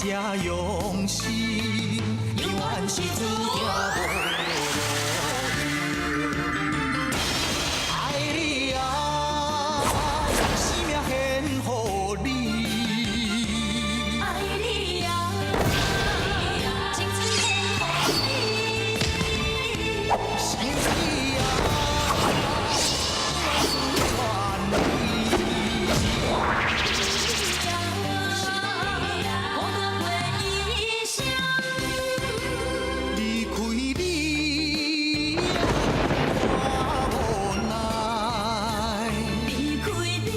這用心，永遠是注定無路用。愛你啊，生命獻予你。愛你啊，青春獻予你。想你啊，思念你。孤單過異鄉。離開你，我無奈。離開你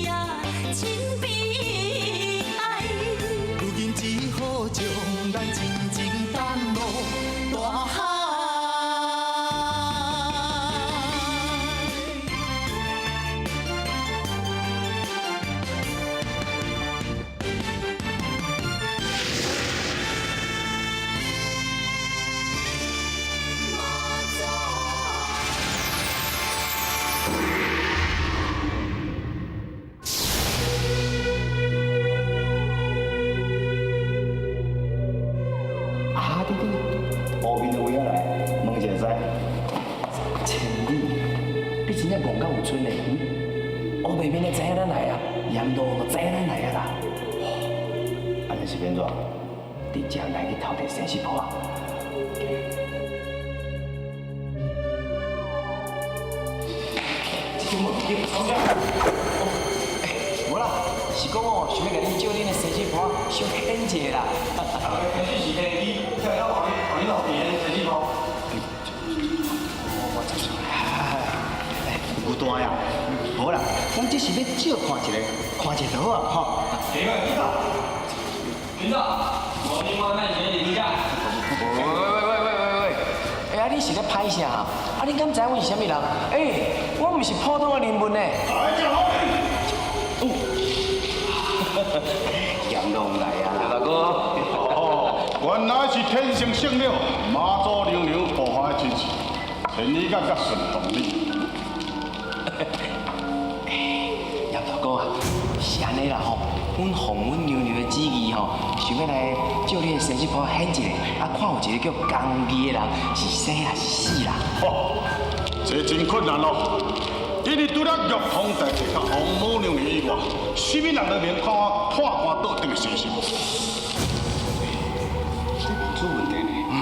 啊，真悲哀。如今只好將咱靜靜等落大海。啊，對對，烏面的位仔來，問一下知。千里，你真正戇到有春嘞？烏白面的知影咱來啊，閻羅王嘛知影咱來啊啦。按呢是欲按怎？直接來去偷提生死簿啊！這種物件，欸，無啦，是講哦，想欲共恁借恁的生死簿啊，小顯一下啦。其實是天機，跳了予你老弟的生死簿。我接受。哎，有大呀？無啦，咱只是欲借看一下，看一下就好啊，吼。警長，警長，我另外賣錢領價。喂喂喂喂喂喂，欸，啊你是咧歹啥？啊你敢知影阮是啥物人？欸，我毋是普通的人物呢。來，這好。閻羅王來啊，大哥。哦，原來是天上聖廟媽祖娘娘步伐的親戚，千里眼佮順動你。閻大哥啊，是按呢啦吼，阮奉阮娘娘的旨意吼，想欲來借你的生死簿顯一下，啊看有一個叫江義的人是生抑是死啦。哦，這真困難咯，因為除了玉皇大帝佮王母娘娘以外，啥物人都免看我破棺倒頂的生死簿。這面子問題呢？嗯。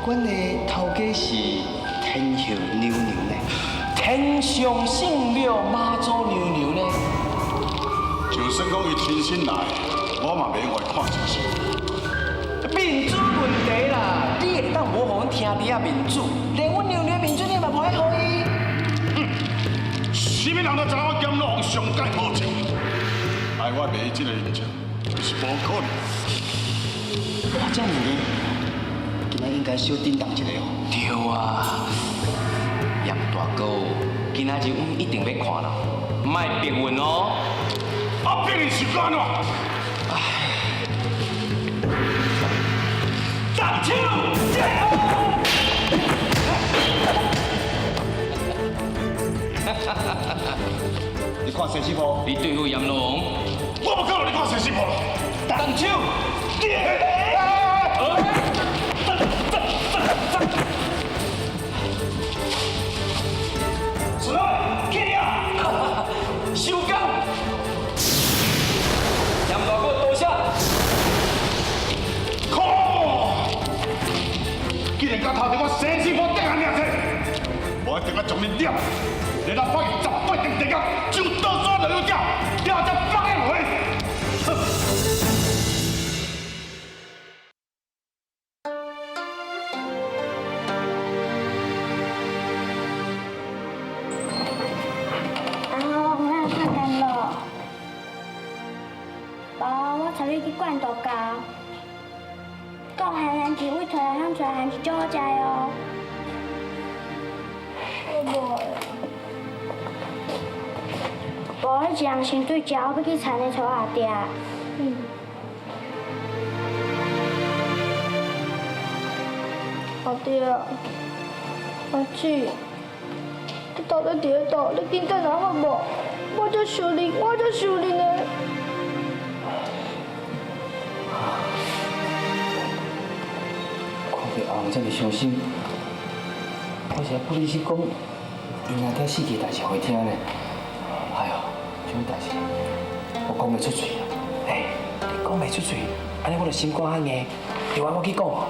阮的頭家是天后娘娘呢。天上聖廟媽祖娘娘呢？就算講伊親身來，我嘛袂用予伊看清楚。面子問題啦，你會當無予阮天弟仔面子，連阮娘娘面子你嘛無愛予伊。啥物人都知我閻羅王上蓋無情，愛我賣伊這個人情，是無可能。哇，這爾呢，今仔應該小叮當一下哦。對啊，閻大哥，今仔日阮一定欲看啦，莫白運哦。啊，逼你是按怎？動手！你看生死簿，你對付閻羅王，我無可能你看生死簿啦。動手！出來，起啊！收工！閻大哥多謝。靠！竟然敢偷佇我生死簿頂下掠冊，我一定愛將你掠，然後放去18層地獄，就倒煞落去食，了後才放你落去。哼！阿公，我要看电脑。無，我帶你去灌毒胶。講鹹番薯，位提來向出來番薯足好食的哦。我無。無，彼一人先對食，我欲去田的厝仔埕。嗯。阿弟啊，阿姊，你到底佇咧佗？你緊轉來好無？我足想你，我足想你的。看著阿红這麼傷心，我是不好意思講，𪜶阿爹死去的代誌予伊聽呢。哎喲，這種代誌我講袂出喙啊！哎，你講袂出喙，按呢我就心肝較硬，就按我去講。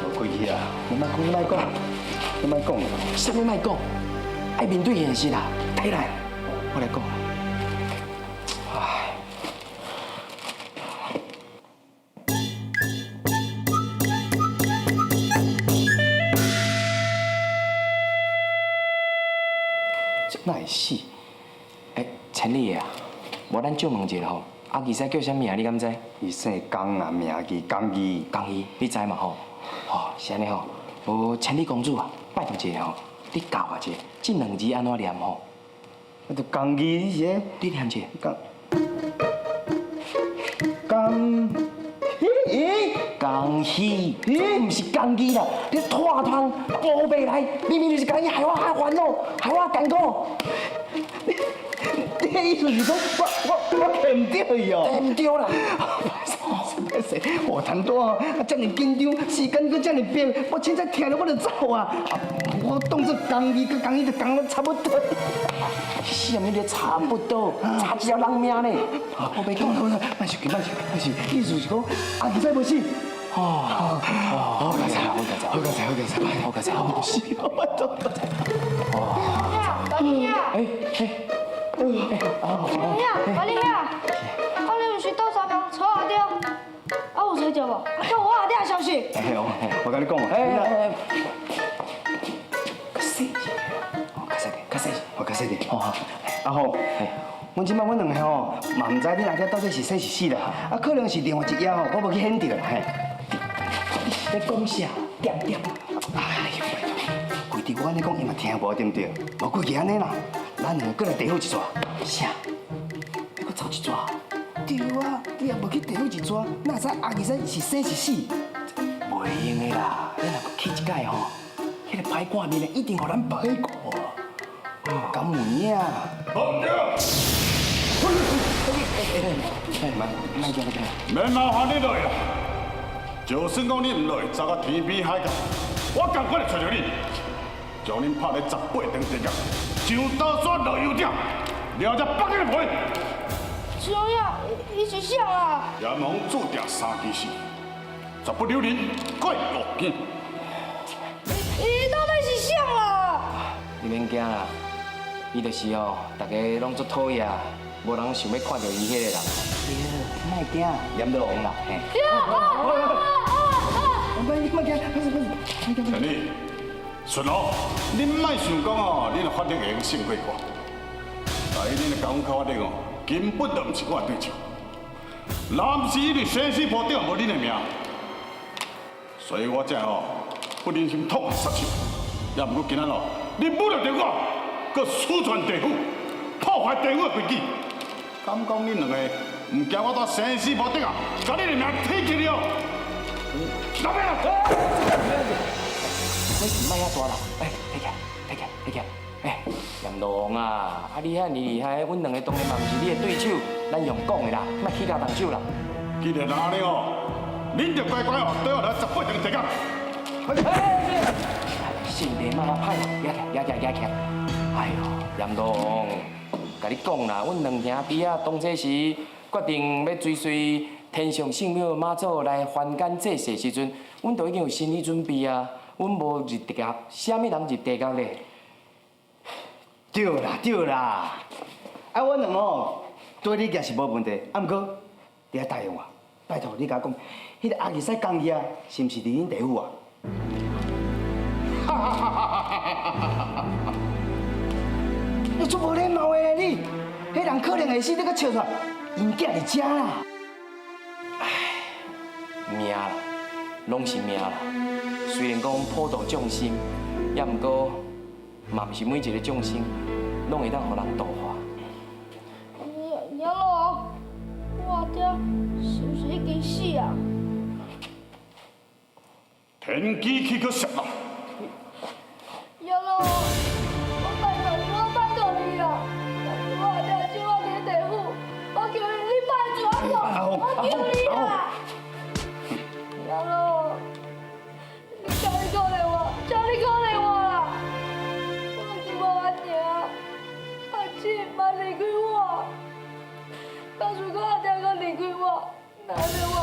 無規矩啊！你莫講，你莫講，你莫講。啥物莫講？愛面對現實啦！起來，我來講。唉，這哪會死？欸，千里的啊，無咱借問一下吼，阿義師叫啥名？你敢知？伊姓江啊，名字江義。江義，你知嘛吼？吼，是按呢吼。無千里公主啊，拜託一下吼，你教我一下，這兩字按怎念吼？啊，就江義，你是咧？你念一下。江江，咦？江喜，這毋是江義啦！你拖汤乌白來，明明就是江義，害我較煩惱，害我艱苦。你的意思是講，我摕毋著伊哦？摕毋著啦！歹勢，我陳大啊，這麼緊張，時間閣這麼迫，我凊彩聽著我就走啊！我當作江義佮江義就講得差不多。死啊！你差不多，差一條人命呢。我袂講啦，莫生氣，莫生氣，莫生氣。意思是講，阿義師無死。哦，好佳哉，好佳哉，好佳哉，好佳哉，好佳哉，無死，我都。老弟兄，哎哎，老弟兄，老弟兄，啊你毋是倒相共找阿爹？啊有揣著無？啊閣有我阿爹的消息。哎我共你講，哎哎，較細隻，較細點，較細隻，我較細點。好，阿虎，阮這擺阮兩个吼，嘛毋知恁阿爹到底是生是死啦。啊，可能是另外一頁吼，我無去顯著啦。嘿，你講啥？點點。哎呦，拜託，規日我按呢講，伊嘛聽無對毋對？無過去按呢啦，咱兩个閣來地府一逝。啥？欲閣走一逝？對啊，你也無去地府一逝，哪知阿二仔是生是死？袂用的啦，咱若閣去一擺吼，彼个歹看面的一定予咱歹看。敢有影？无毋對。莫驚，莫驚。免麻煩你落來啦，就算講你毋落來，走到天邊海角，我仝款會揣著你，將恁拍佇18層地獄，上刀山落油鼎，掠只北京的皮。小影，伊是啥啊？閻王注定三支死，十不留人，过五更。伊到底是啥啦？你免驚啦，伊就是哦，大家攏足討厭，無人想欲看著伊彼個人。對，莫驚，閻羅王啦。嘿。莫莫驚，不是不是，莫驚。陳理，順龍，恁莫想講哦，恁的法力會用勝過我，但以恁的功夫法力哦，根本就毋是我的對手。若毋是因為生死簿頂無恁的名，所以我才哦不忍心痛下殺手。也毋過今仔哦，你侮辱著我，閣私傳地府，破壞地府的規矩。敢講恁兩個毋驚我佇生死簿頂啊，共恁的名提起了？老妹啦！你莫遐大啦，哎，提起來，提起來，提起來，哎，閻羅王啊，啊你遐爾厲害，阮兩個當然嘛毋是你的對手，咱用講的啦，莫起鉤動手啦。既然按呢哦，恁就乖乖哦，綴我來18層地獄。性地莫遐歹，舉起來，舉起來，舉起來。哎喲，閻羅王，共你講啦，阮兩兄弟啊，當初時決定欲追隨天上聖母媽祖來凡間濟世時陣，阮就已經有心理準備啊。阮無入地獄，啥物人入地獄咧？對啦對啦，啊，阮兩個對你也是無問題，啊，毋過你愛答應我，拜託你共我講，彼個阿二師江義啊，是毋是佇恁地府啊？你足無禮貌的咧你，彼人可能會死，你閣笑出來，𪜶囝佇遮啦。唉，命啦，攏是命啦。雖然講普度眾生，也毋過嘛毋是每一個眾生攏會當予人度化。閻羅王，我阿爹是毋是已經死啊？天機去閣殺啦！閻羅王，我拜託你，我拜託你啦！我阿爹這擺佇地府，我求你，你当初我阿爹阁离开我，那呢我，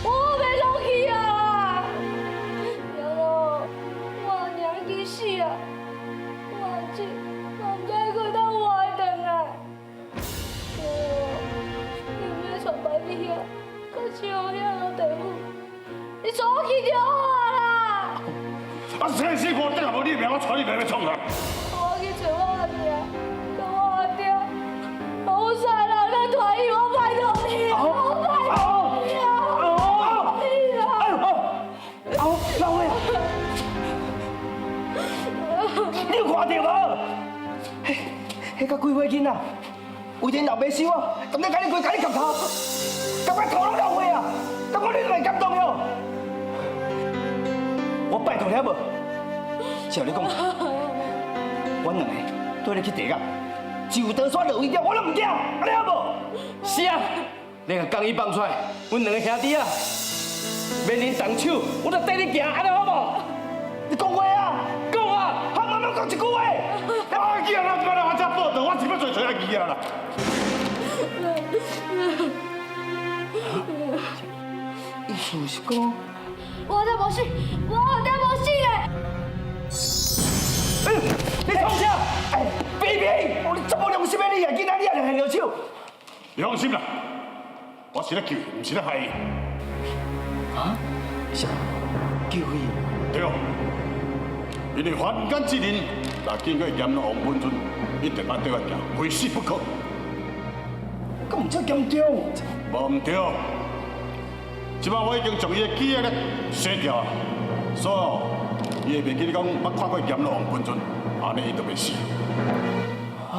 我袂落去啊！然后我阿娘已经死啊，我阿姊，我毋知阁当活会转来。哦，你毋免带万里遐，阁像遐个地府，你带我去就好啦。啊，生死簿顶也无你名，我带你来欲创啥？我去找我阿娘，佮我阿爹，予阮三个人来团圆，我拜托你，我拜托你啊！你啊！阿红，老伙啊！你有看著無？彼、彼个几岁囡仔，為恁老爸收啊，敢咧共你規共你夾頭，感覺頭攏流血啊！感覺你都袂感動喲？我拜託你好無？照你講，阮兩個綴你去地獄，就刀山落油點，我攏毋驚，按呢好無？是啊，你共工伊放出來，阮兩个兄弟啊，免恁動手，我就綴你行，按呢好無？你講話啊！講啊！喊媽媽講一句話。阿義啊，咱我這報道，我是欲做揣阿義啊啦。意思是講，我阿爹無死，我阿爹無死咧！哎，你創啥？哎，飛平，你這無良心的你啊！囡仔你也會下手？你放心啦，我是咧救伊，毋是咧害伊。啊？是救伊？對，因為凡間之人，若見過閻羅王本尊，一定愛對我行，非死不可。敢有這嚴重？無毋對，這擺我已經將伊的記憶力洗掉啊，所以伊會袂記得講捌看過閻羅王本尊，按呢伊就袂死。啊！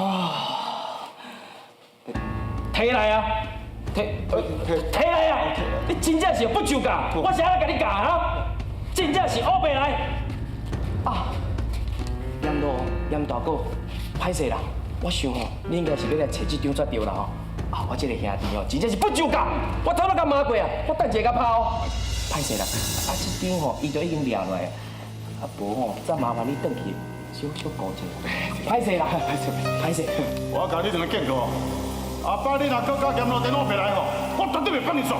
提來啊！提提來啊！你真正是不就教，我是按怎共你教啊？真正是烏白來！啊！閻羅閻大哥，歹勢啦，我想吼，你應該是欲來揣這張才對啦吼。啊，我這个兄弟哦，真正是不就教，我頭都共罵過啊，我等一下共拍哦。歹勢啦，啊，這張吼，伊都已經掠落來，啊，無吼，再麻煩你轉去小小顧一下。歹勢啦，歹勢，歹勢。我共你兩個警告，後擺你若閣共閻羅殿烏白來吼，我絕對袂放你煞。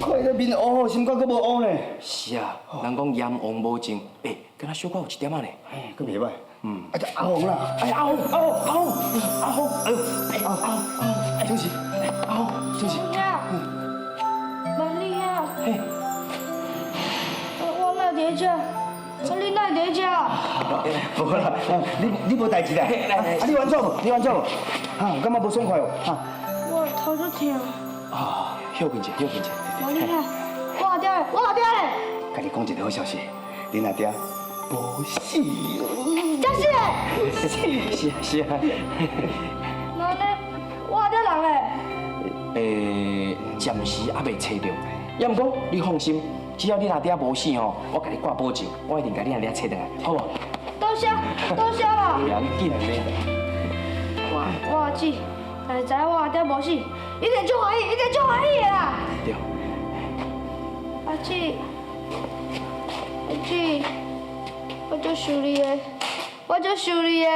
看伊這面烏，心肝閣無烏呢。是啊，人講閻王無情，欸，敢若小可有一點仔呢。嘿，閣袂歹。嗯。啊，這阿紅啦，哎，阿紅，阿紅，阿紅，阿紅，哎呦，哎，阿紅，哎，就是，阿紅，就是。萬里兄，嘿，我哪佇這？啊，你哪佇這？無啦，你無代誌啦。啊，你冤怎無？你冤怎無？哈，有感覺無爽快哦？哈。我頭足疼。啊，歇睏者，歇睏者。萬里兄，我阿爹咧，我阿爹咧。共你講一个好消息，恁阿爹無死。真是的。是啊是啊。那呢？我阿爹人咧？欸，暫時猶未揣著，也毋過你放心，只要你阿爹無死吼，我共你掛保證，我一定共你阿爹揣轉來，好無？多謝，多謝啦。不要緊嘞。我阿姊，若是知影我阿爹無死，一定足歡喜，一定足歡喜的啦。對。阿姊，阿姊，我足想你的，我足想你的。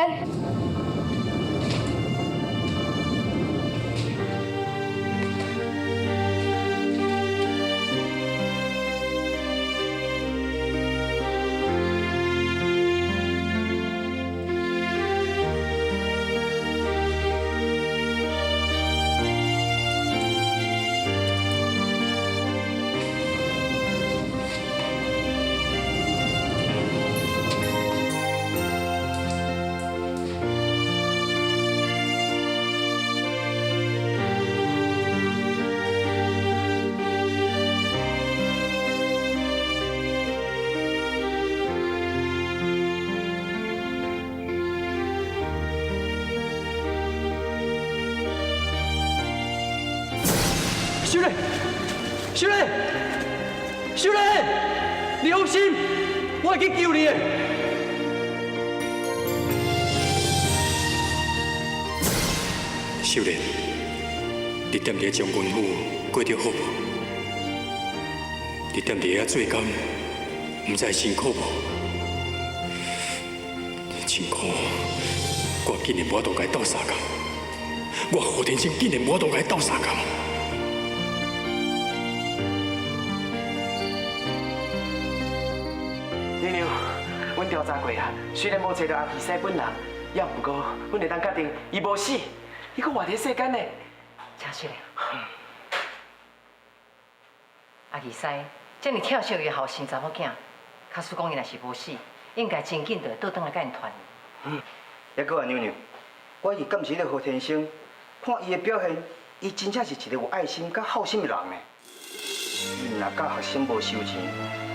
秀麗，秀麗，秀麗，你放心，我會去救你的。秀蓮，你踮佇將軍府過得好無？你踮佇遐做工，毋知辛苦無？辛苦，我竟然無法度共伊鬥相共。我何天生竟然無法度共伊鬥相共。娘娘，阮調查過啊，雖然無揣著阿奇西本人，也毋過阮會當確定伊無死，伊閣活佇世間呢。真實的。阿二師，這爾巧惜的後生查某囝，假使講伊若是無死，應該真緊就會倒轉來佮𪜶團圓。抑閣啊，娘娘，我是監視彼个何天生，看伊的表現，伊真正是一個有愛心佮孝心的人呢。伊毋若教學生無收錢，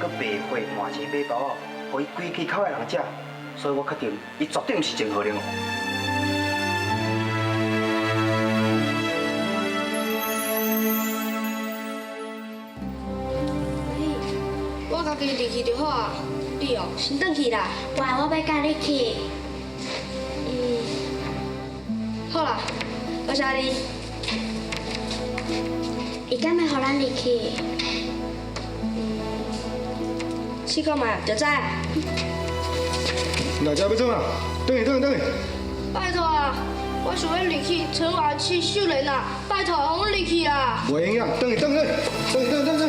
閣賣貨換錢買包仔，予伊規支口的人食，所以我確定伊絕對毋是鄭和玲。我家己入去就好啊，你哦，先轉去啦。我欲佮你去。好啦，多謝你。伊敢會予咱入去？試看覓就知。大家欲創啊？轉去轉去轉去！拜託啊，我想欲入去揣我妻秀蓮啊！拜託，予阮入去啊！袂用啊，轉去轉去轉去轉轉轉！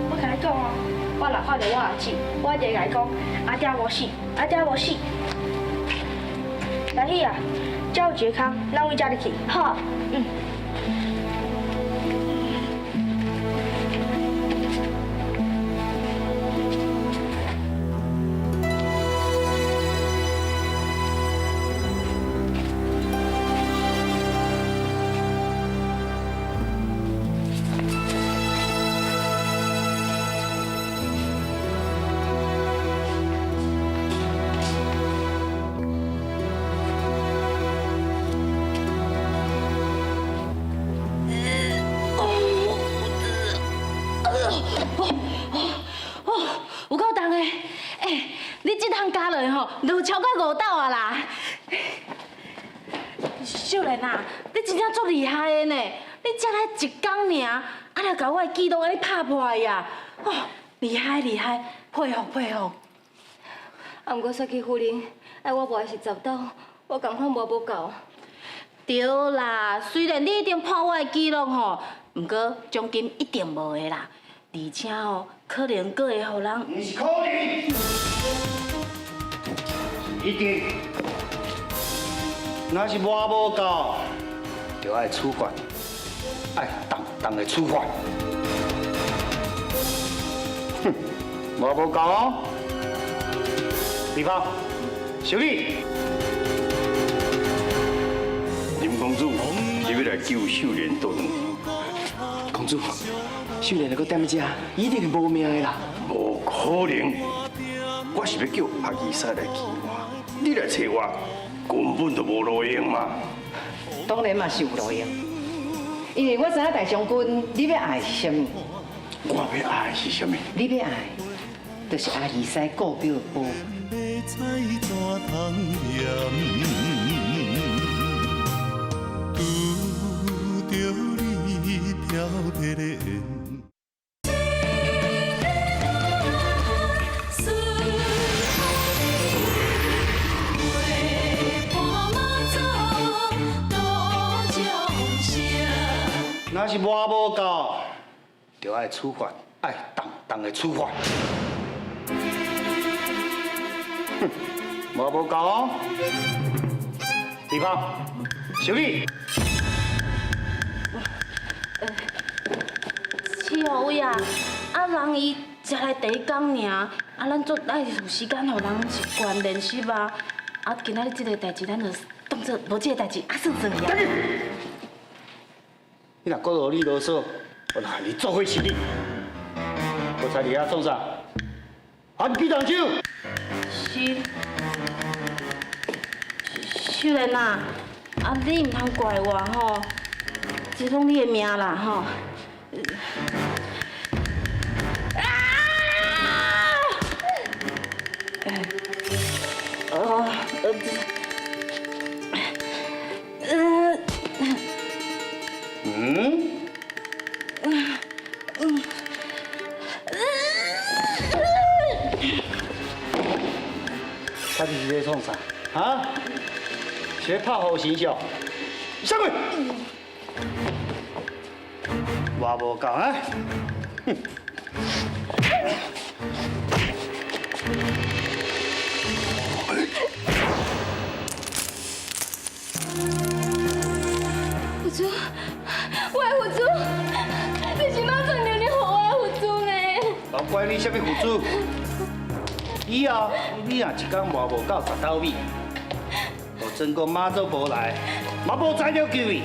我共你講哦，我若看著我阿姊，我一定會共伊講，阿嗲無死，阿嗲無死。來去啊，遮有一個空，咱對遮入去。好。嗯。哦，有夠重的，欸，你這桶加落吼，就超過5斗啊啦！秀蓮啊，你真正足厲害的呢！你才來一工爾，啊，就共我的記錄按呢拍破去啊！哦，厲害厲害，佩服佩服。啊，毋過說起夫人，愛我磨的是10斗，我仝款磨無夠。對啦，雖然你已經破我的紀錄吼，毋過獎金一定無的啦，而且吼，可能閣會予人。毋是可能，一定。若是磨無夠，就愛處罰，愛重重的處罰。哼，磨無夠哦。李芳，修理。林公子是欲來救秀蓮倒轉去。公主，秀蓮若閣踮遮，一定會無命的啦。無可能，我是欲叫阿二師來救我，你來揣我，根本就無路用嘛。當然嘛是有路用，因為我知影大將軍你欲愛的是啥物。我欲愛的是啥物？你欲愛的，就是阿二師故表的寶。若是磨無夠，就愛處罰，愛重重的處罰。哼，磨無夠哦。李芳，修理。七號位啊，啊人伊才來第一工爾，啊咱足愛有時間予人習慣練習啊。啊，今仔日這個代誌，咱就當做無這個代誌，啊算算去啊。你若閣予你囉嗦，我就和你做伙死你。我猜你遐創啥？還幾動手？是。秀蓮啊，啊你毋通怪我吼，這攏你的命啦吼。啊！哦，嗯。啊？是咧拍雨神像？啥鬼？我无够啊！哼！佛祖，我的佛祖，你是哪阵能力予我的佛祖呢？无管你啥物佛祖，以后你若一工活无够10斗米，就装讲妈祖无来，嘛无材料救伊。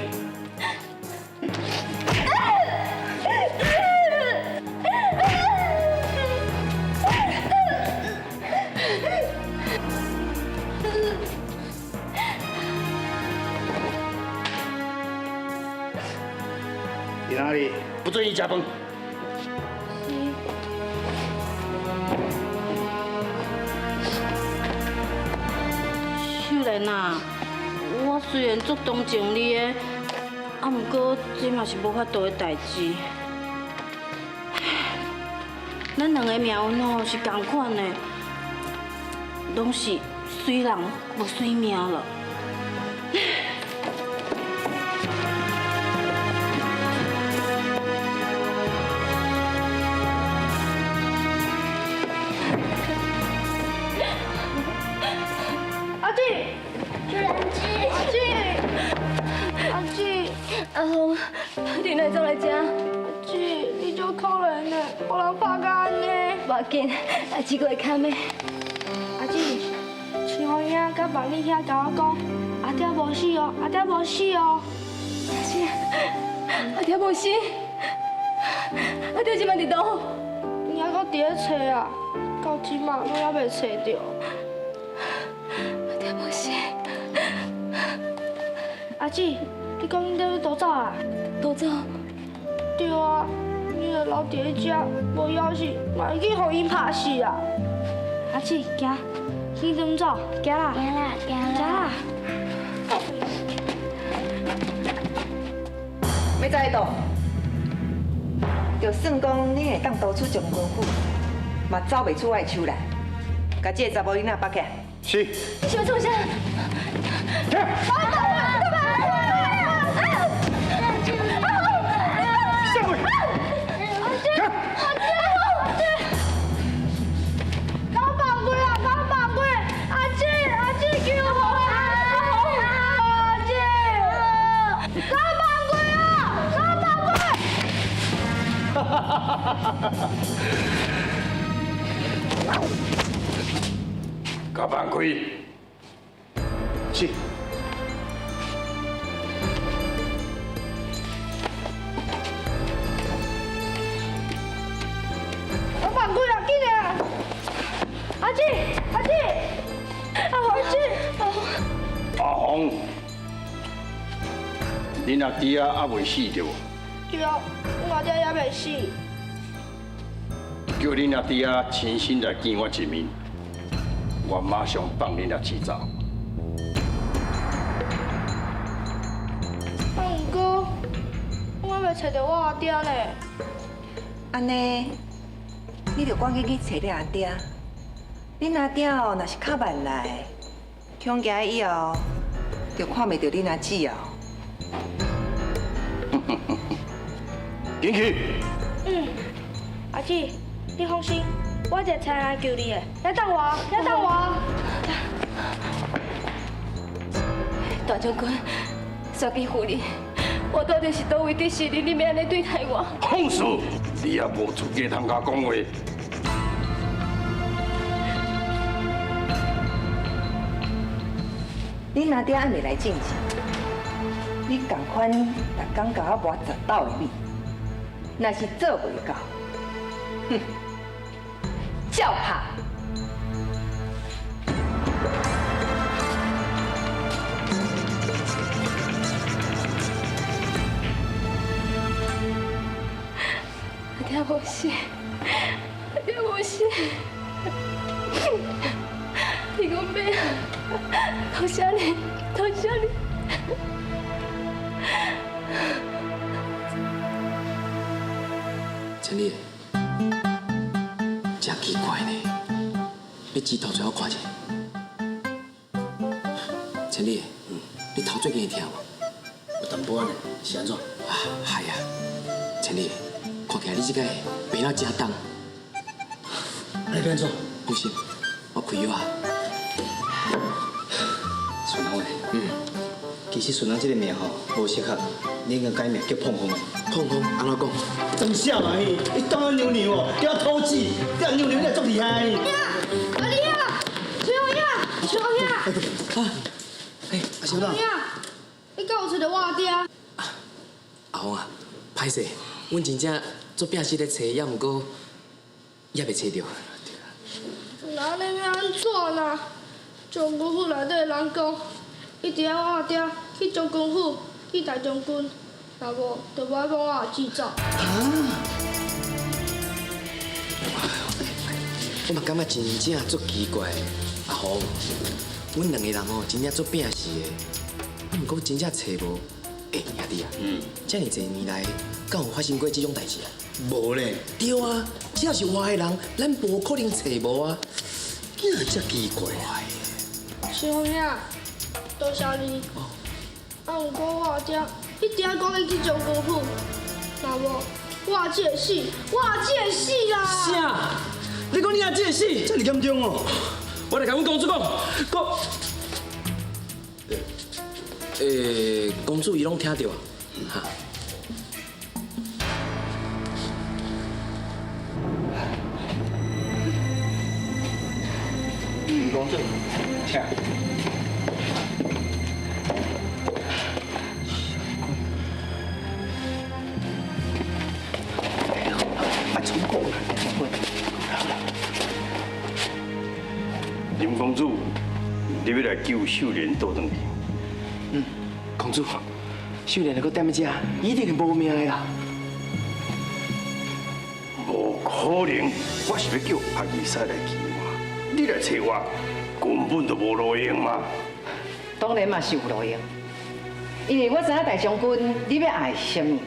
伫哪里？不准伊食饭。秀莲啊，我虽然足同情你的，啊，毋过这嘛是无法度的代志。咱两个命运哦是仝款的，拢是随人无随命了。阿姊，秀兰姊，阿姊，阿姊，阿红，你哪会走来遮？阿姊，你足可怜的，予人拍甲按呢。无要紧，阿姊阁会堪的。阿姊，青红兄佮万里兄共我讲，阿爹无死哦，阿爹无死哦。阿姊，阿爹无死，阿爹这摆伫佗？伊犹阁伫咧揣啊，到这马拢犹未揣著。阿爹无死。阿姊，你讲𪜶欲佗走啊？佗走？对啊，你若留伫咧遮，无枵死，嘛会去予𪜶拍死啊！阿姊，行，紧转走，行啦！行啦，行行啦！欲怎会挡？就算讲你会当逃出将军府，嘛走袂出我的手来。共这个查某囡仔绑起来。是。你是欲创啥？啥鬼？狗放开啊！狗放开！阿姊，阿姊救我啊！阿姊，狗放开啊！狗放开！共放开。是。我放开啊！紧啊！阿姊，阿姊，阿姊，阿红，恁阿弟仔犹未死对无？对啊，阮阿弟犹未死。叫恁阿弟仔亲身来见我一面，我马上放恁阿姊走。啊，毋过我犹未揣著我阿爹呢。按呢，你著赶紧去揣你阿爹。恁阿爹哦，若是较慢来，恐惊以后就看袂著恁阿姊哦。进去。嗯，阿姊，你放心，我一会差人来救你的。你等我，你等我。大将军，雪姬夫人，我到底是佗位得失你，你欲按呢对待我？放肆！你也无资格通共讲话。恁阿爹还袂来证实，你仝款逐工共我磨10斗的米，若是做袂到，哼，照拍！阿爹无死，阿爹无死，天公伯啊，多谢你，多谢你。真理，真奇怪呢，你指头最好看者。千里，你头最近會疼無？有淡薄仔呢，是按怎？啊，係啊，千里，看起來你這個病了真重。你欲按怎？放心，我開藥啊。順紅的，其實順紅這個名吼，無適合，你應該改名叫碰風的。碰風，按怎講？真痟嘛伊，伊當我娘娘哦，叫我土鼠，叫娘娘你也足厲害。阿弟啊，小兄，小兄。啊，哎，阿小兄，你敢有揣著我阿爹？阿紅啊，歹勢，阮真正做拼死咧揣，也毋過也袂揣著。那你欲按怎啦？將軍府內底的人講，一定愛我阿爹去將軍府見大將軍，若無就無愛放我阿姊走。啊！我嘛感覺真正足奇怪，阿紅，阮兩個人哦，真正足拼死的，啊，毋過真正揣無。欸，兄弟啊，遮爾濟年來，敢有發生過這種代誌啊？無咧。對啊，只要是活的人，咱無可能揣無啊。哪會遮奇怪？小紅兄，多謝你。啊，毋過我阿爹一定愛趕緊去將軍府，若無我阿姊會死，我阿姊會死啦！啥？你講你阿姊會死？遮爾嚴重哦！我來共阮公主講，講。欸，公主伊攏聽著啊。哈。林公主，請。林公主，你欲來救秀蓮倒轉去？嗯，公主，秀蓮若閣踮佇遮，一定會無命的啦。無可能，我是欲叫阿義師來救我，你來揣我，根本就無路用嘛。當然嘛是有路用，因為我知影大將軍你欲愛的是啥物。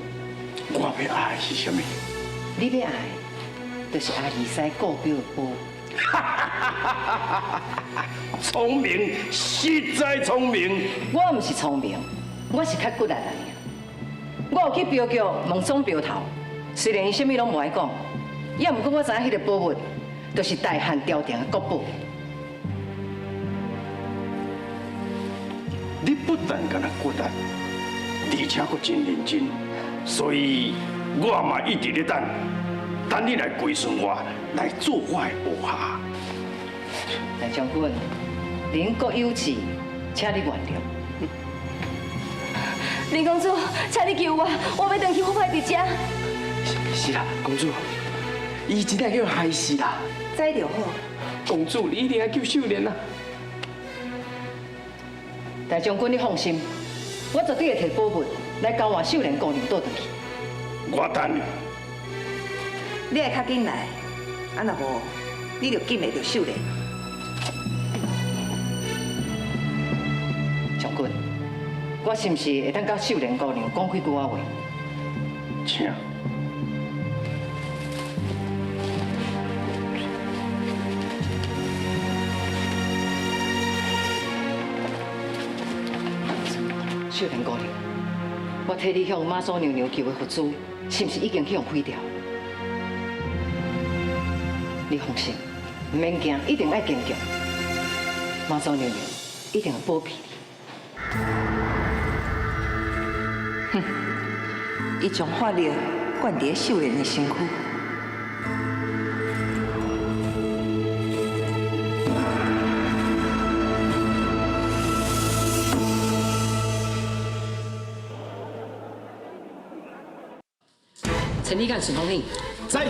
我欲愛的是啥物？你欲愛的，就是阿義師故表的寶。聰明，實在聰明。我毋是聰明，我是較骨力爾。我有去鏢局問總鏢頭，雖然伊啥物攏無愛講，也毋過我知影彼个寶物，就是大漢朝廷的國寶。你不但敢若骨力，而且閣真認真，所以我嘛一直咧等，等你來歸順我，來做我的部下。大將軍，人各有志，請你原諒。林公主，請你救我，我欲轉去，我袂佇遮。是啦，公主，伊真正叫害死啦。知就好。公主，你一定愛救秀蓮啊！大將軍，你放心，我絕對會提寶物來交換秀蓮姑娘倒轉去。我等你。你愛較緊來，啊若無，你就見袂著秀蓮。將軍，我是毋是會當佮秀蓮姑娘講幾句仔話？請。秀蓮姑娘，我替你向媽祖娘娘求的佛珠，是毋是已經去予毀掉？你放心，毋免驚，一定愛堅強。媽祖娘娘一定會保庇你。哼，伊將法力灌佇秀蓮的身軀。陳立干、順風耳，在，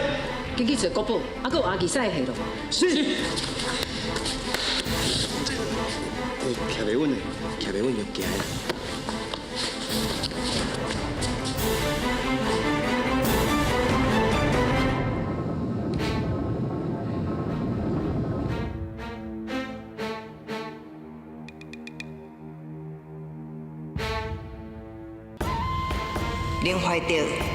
緊去揣國寶，啊，閣有阿義師的下落。是。徛袂穩的，徛袂穩就行啦。林懷德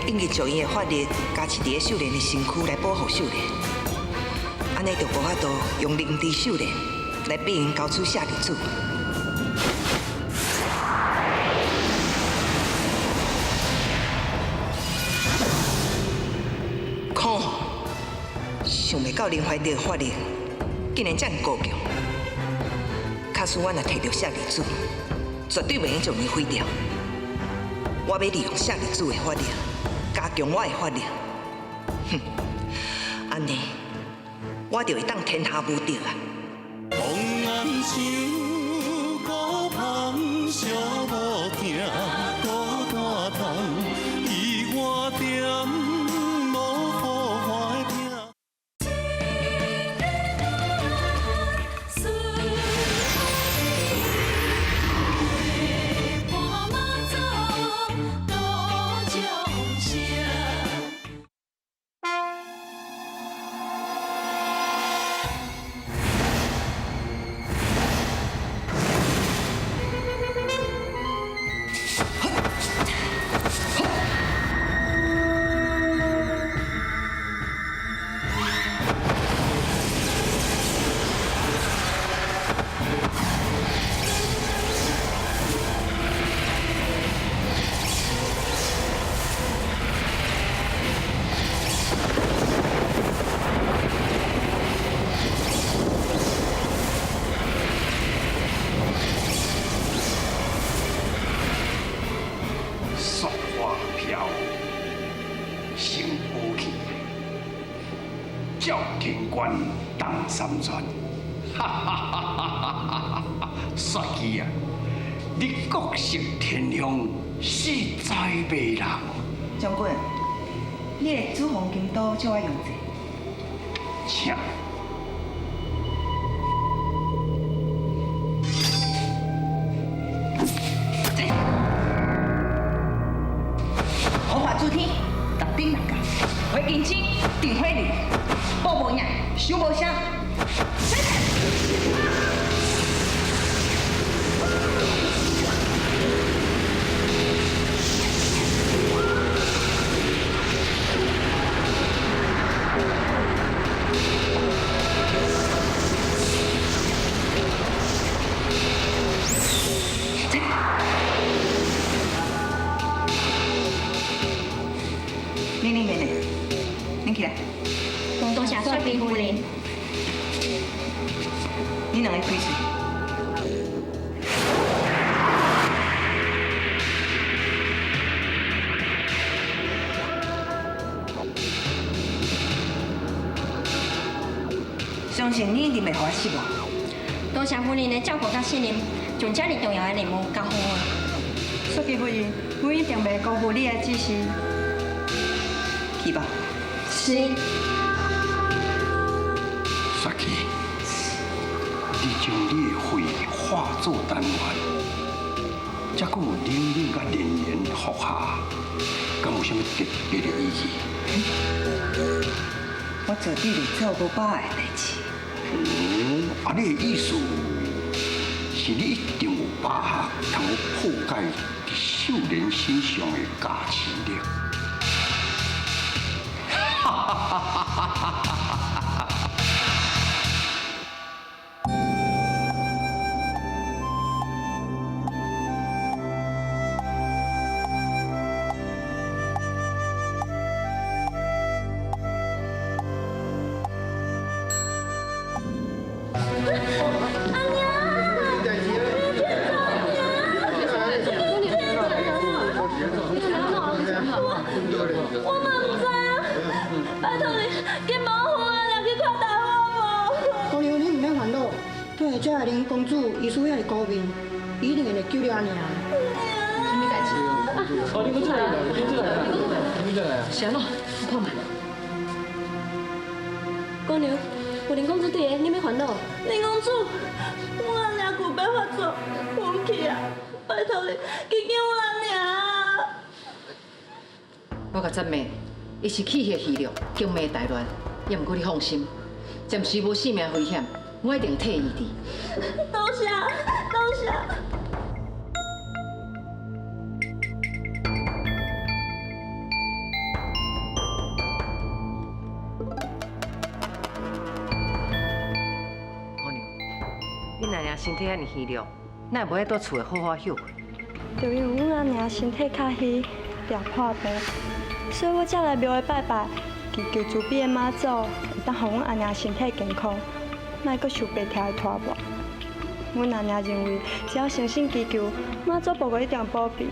應該將伊的法力加持佇秀蓮的身軀來保護秀蓮，按呢就無法度用靈智秀蓮來逼𪜶交出舍利子。想袂到林怀德的法力竟然遮尔高强。假使我若提著舍利子，绝对袂用将伊毁掉。我欲利用舍利子的法力，加强我的法力。哼，按呢，我就会当天下无敌啊！雪花飘，成雾气，赵天官东三川，哈哈哈哈哈！雪姬啊，你国色天香，实在迷人。将军，你的紫红金刀借我用者。请。红发诸天，六顶六角，火金星，定火力，宝无影，手无声。你妹妹，你起来。多谢雪姬夫人。你两个开喙。相信你一定袂予我失望。多谢夫人的照顾佮信任，将这么重要的任务交予我。雪姬夫人，阮一定袂辜负你的指示。去吧。是。雪姬，你将你的血化作丹丸，才阁有冷冷佮连连服下，敢有啥物特别的意义？我绝对袂做无把握的代志。哦，啊，你的意思是你一定有把握通好破解伫秀莲身上的加持力。哈哈哈哈哈哈！阿娘，你骗我！我嘛毋知影，拜托你，紧保护我，入去看大我无？姑娘，你毋免烦恼，对这个林公子医术遐尔高明，伊一定会来救了阿娘。啥物代志？哦，你讲出来，你讲出来，你讲出来。是按怎？你看觅。姑娘，有林公子伫个，你免烦恼。林公子，阮阿娘旧病发作，昏去啊！拜托你，去救阮阿娘！我共责骂，伊是气血虚弱，经脉大乱。也毋过你放心，暂时无性命危险，我一定替伊治。多谢，多谢。姑娘，恁阿娘身体遐尔虚弱，哪会无爱蹛厝内好好歇困？就因为阮阿娘身体较虚，常破病，所以我才来庙里拜拜，祈求慈悲的妈祖，会当予阮阿娘身体健康，莫阁受白疼的拖磨。阮阿娘认为，只要诚心祈求，妈祖婆婆一定会保庇，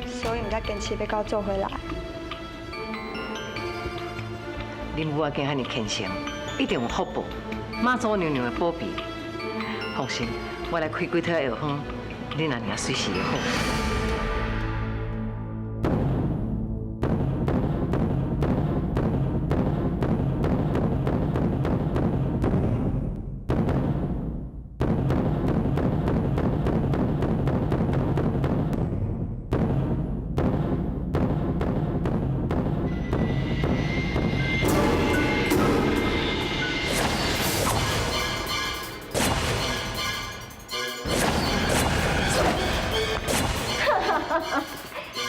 所以毋才坚持欲佮我做伙来。恁母仔囝遐尔虔诚，一定有福报，妈祖娘娘会保庇。放心，我来开几套药方，恁阿娘随时会好。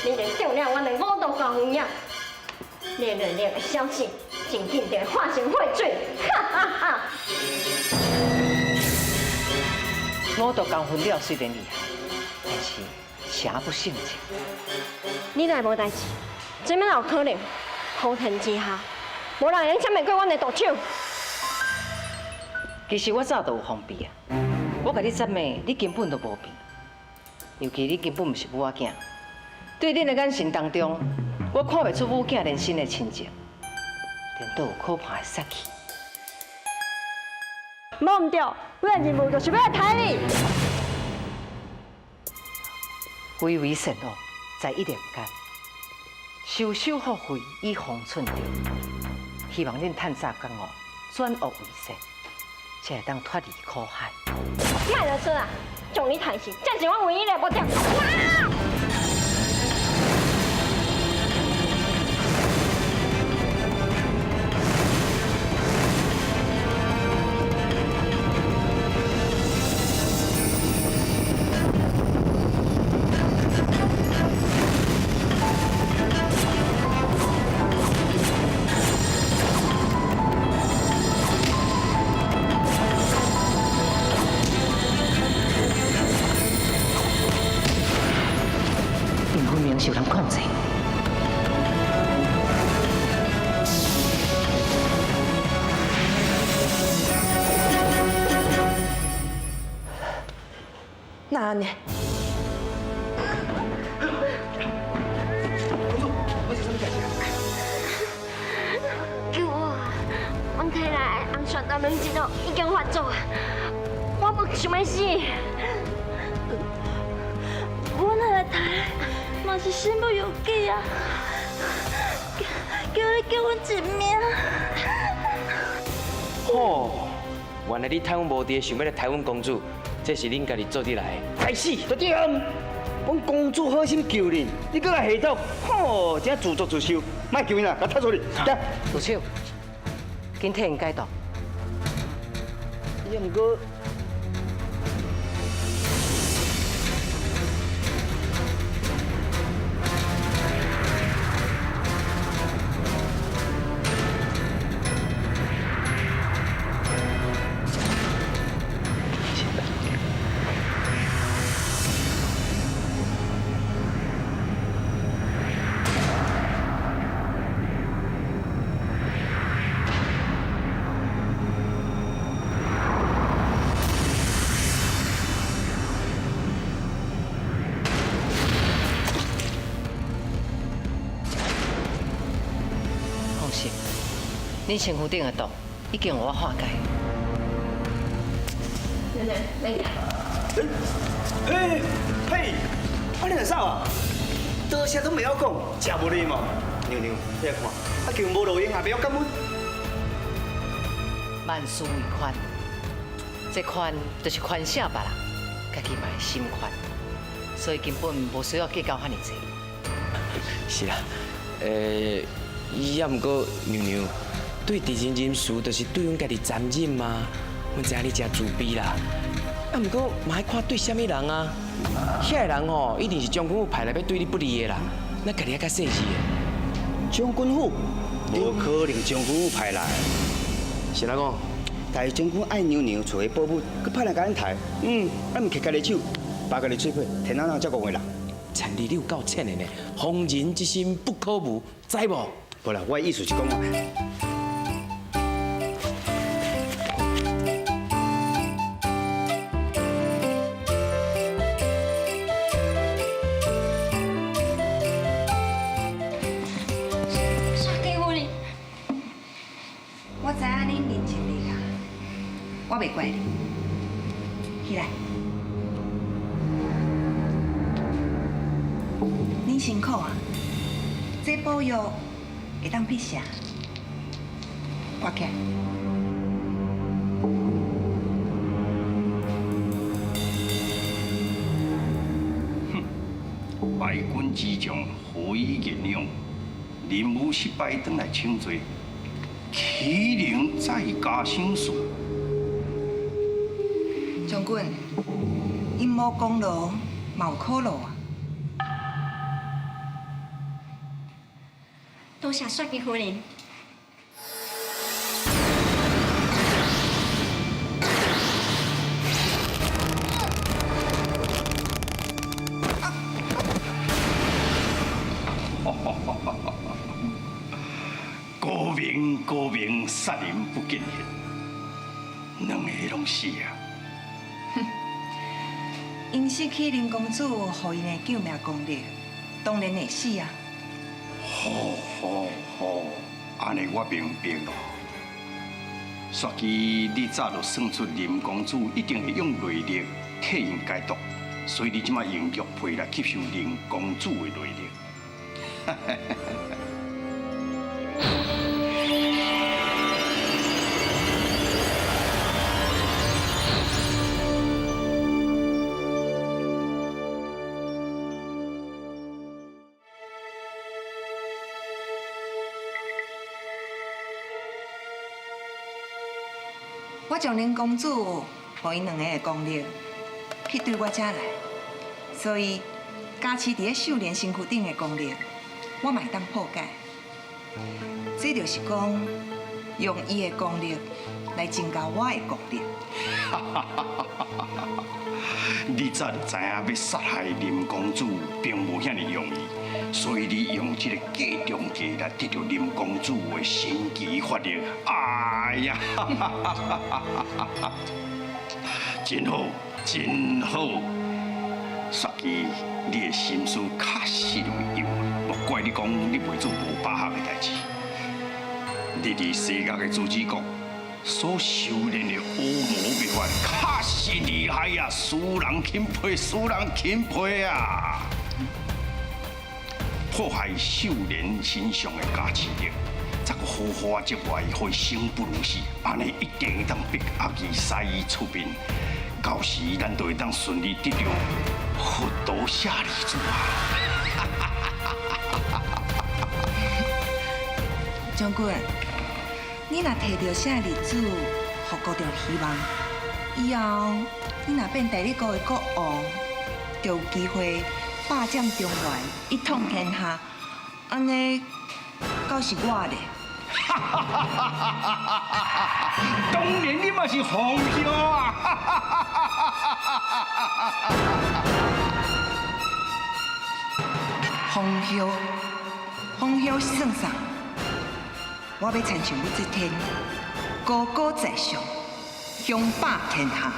你连中了阮的五毒高分影，你的能力会消失，真紧就会化成血水，哈哈哈！五毒高分了虽然厉害，但是邪不胜正。你若无代志，这哪有可能？普天之下，无人会用抢袂过阮的毒手。其实我早就有防备啊，我共你赞美，你根本就无变，尤其你根本毋是母仔囝。对恁的眼神当中，我看袂出母囝连心的亲情，颠倒有可怕的杀气。无毋对，我的任务就是欲来刣你。归为善恶，在一念间，修修福慧以防寸着。希望恁趁早觉悟，转恶为善，才会当脱离苦海。莫啰嗦啊！将你刣死，这是我唯一的目的。分明受人控制。哪按呢？救我啊！阮体内的红血蛋白质哦已经发作啊！我无想欲死。阮来刣嘛是身不由己啊！求你救阮一命！吼，原来你趁阮无伫，想欲来刣阮公主，这是恁家己做得来的。该死！就对啊！阮公主好心救恁，你阁来下毒，吼，真自作自受。莫救𪜶啦，共踢出去。来，住手！紧替𪜶解毒。也毋过。放心，恁身躯顶的毒已经予我化解。奶奶，来。嘿，嘿，啊你若啥啊？多谢都袂晓讲，真无礼貌。娘娘，你来看，啊求无路用，也袂晓感恩。万事为宽，这宽就是宽赦别人，家己嘛会心宽，所以根本无需要计较遐尔济。是啦，也毋过娘娘对敌人仁慈，就是对阮家己残忍嘛。阮知影你真慈悲啦，啊，毋过嘛爱看对啥物人啊。遐个人吼，一定是将军府派来欲对你不利的啦。咱家己爱较细致的。将军府？无可能，将军府派来。是哪讲？大将军爱娘娘厝的宝物，阁派来共阮刣。啊，毋摕家己手，拔家己喙皮，天哪哪有遮戆的人？田丽，你有够浅的呢！防人之心不可无，知无？无啦，我的意思是讲。雪姬夫人，我知影恁认真力啊，我袂怪你。起来，恁辛苦啊，这补药会当辟邪，挂起来。败军之将何以言勇？任务失败，转来请罪，岂能再加赏赐？将军，𪜶无功劳，嘛有苦劳啊。多谢雪姬夫人。高明高明，杀人不见血，两个拢死啊！𪜶失去林公子予𪜶的救命功力，当然会死啊。好，好，好，按呢我明白咯。雪姬，你早就算出林公子一定会用内力替𪜶解毒，所以你这马用玉佩来吸收林公子的内力。我将林公子予𪜶两个的功力去对我遮来，所以加持伫咧秀莲身躯顶的功力，我嘛会当破解。这就是讲，用伊的功力来增加我的功力。你早就知影欲杀害林公子并无遐尔容易，所以你用这个计中计来得到林公子的神奇法力。哎呀，真好，真好！雪姬，你的心思确实有用，莫怪你讲你袂做无把握的代志。你伫西亚的朱紫国所修炼的乌魔秘法，确实厉害啊！使人钦佩，使人钦佩啊！破坏秀莲身上的加持力，再阁好好啊折磨伊，予伊生不如死，按呢一定会当逼阿基师出面，到时咱就会当顺利得到佛陀舍利子啊！将军，你若提著舍利子，予国着希望，以后你若变大理国的国王，就有机会霸占中原，一统天下。按呢，敢是我咧？当然你嘛是红叶啊！红叶，红叶是算啥？我欲亲像武则天，高高在上，雄霸天下。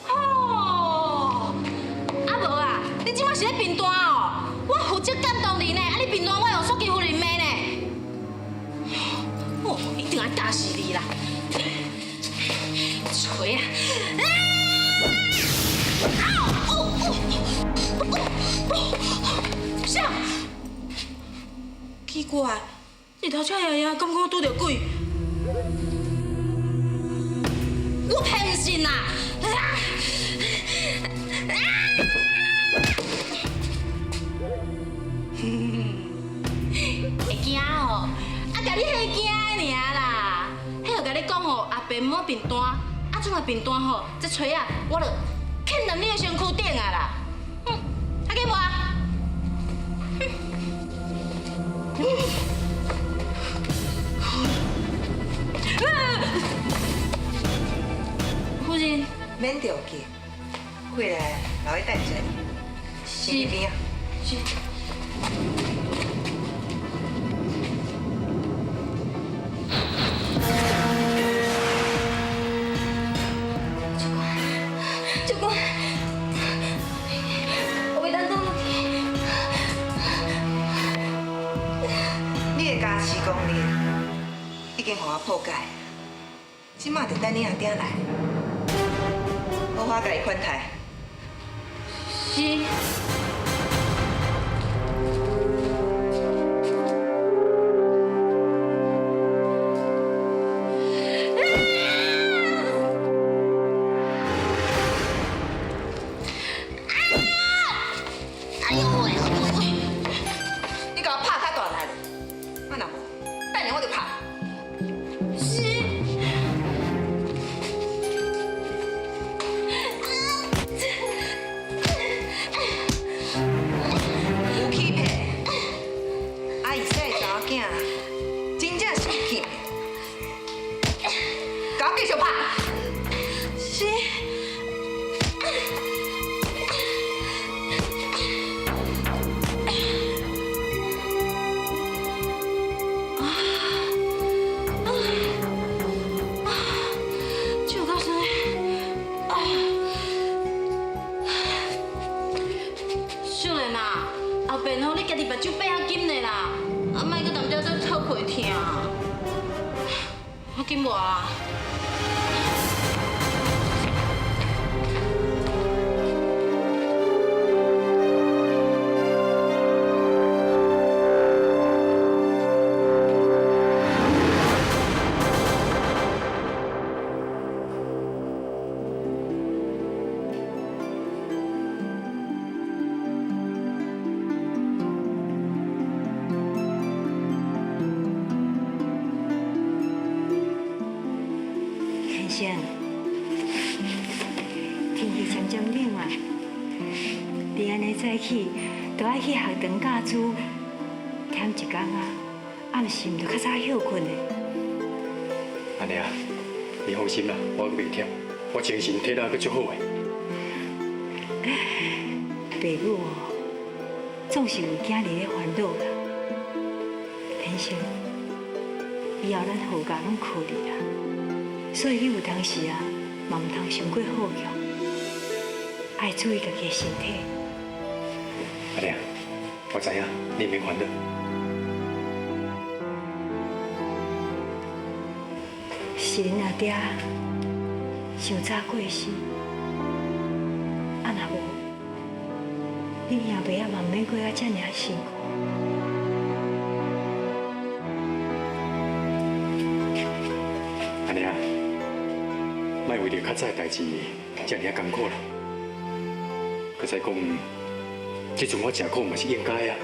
哦，啊无啊，你这马是咧贫惰哦？我负责监督你呢，啊你贫惰，我用雪姬夫人骂呢。哦，一定爱教死你啦！锤啊！啊！哦哦哦哦！啥？奇怪，日头车爷爷敢讲拄著鬼？我偏毋信啦！啊！会惊哦？啊，共你吓惊的尔啦。彼就共你讲哦，阿伯莫贫惰，啊，这若贫惰吼，这锤仔我就嵌入你的身躯顶啊啦！哼，啊紧无？夫人，免着急，回来留去等一下。是边啊？是。主公，我袂当倒落去。你的加持功力已经予我破解，这马就等你阿爹来，好好共伊款待。是。哎呦喂！你共我拍较大力，啊若无，等下我就拍。是。有欺骗，阿姨生的查某囝真正是有欺骗，共我继续拍。是。手够酸，啊！秀莲啊，后边吼，你家己目睭闭较紧咧啦，啊，莫阁踮遮做透皮疼。我紧无啊。先生，天气渐渐冷啊，你按呢早起就爱去学堂教书，忝一工啊，暗时毋就较早歇睏的。按呢啊，你放心啦，我袂忝，我精神体力阁足好的。爸母哦，总是为囝儿咧烦恼啦。天生，以后咱何家拢靠你啦。所以你有当时啊，嘛毋通伤过好强，爱注意家己的身体。阿娘，我知影，你免烦恼。是恁阿爹伤早过身，啊若无，恁兄弟仔嘛毋免过啊遮尔辛苦。阿娘，莫为著较早的代志遮尔艰苦啦。阁再讲，这阵我食苦嘛是应该啊。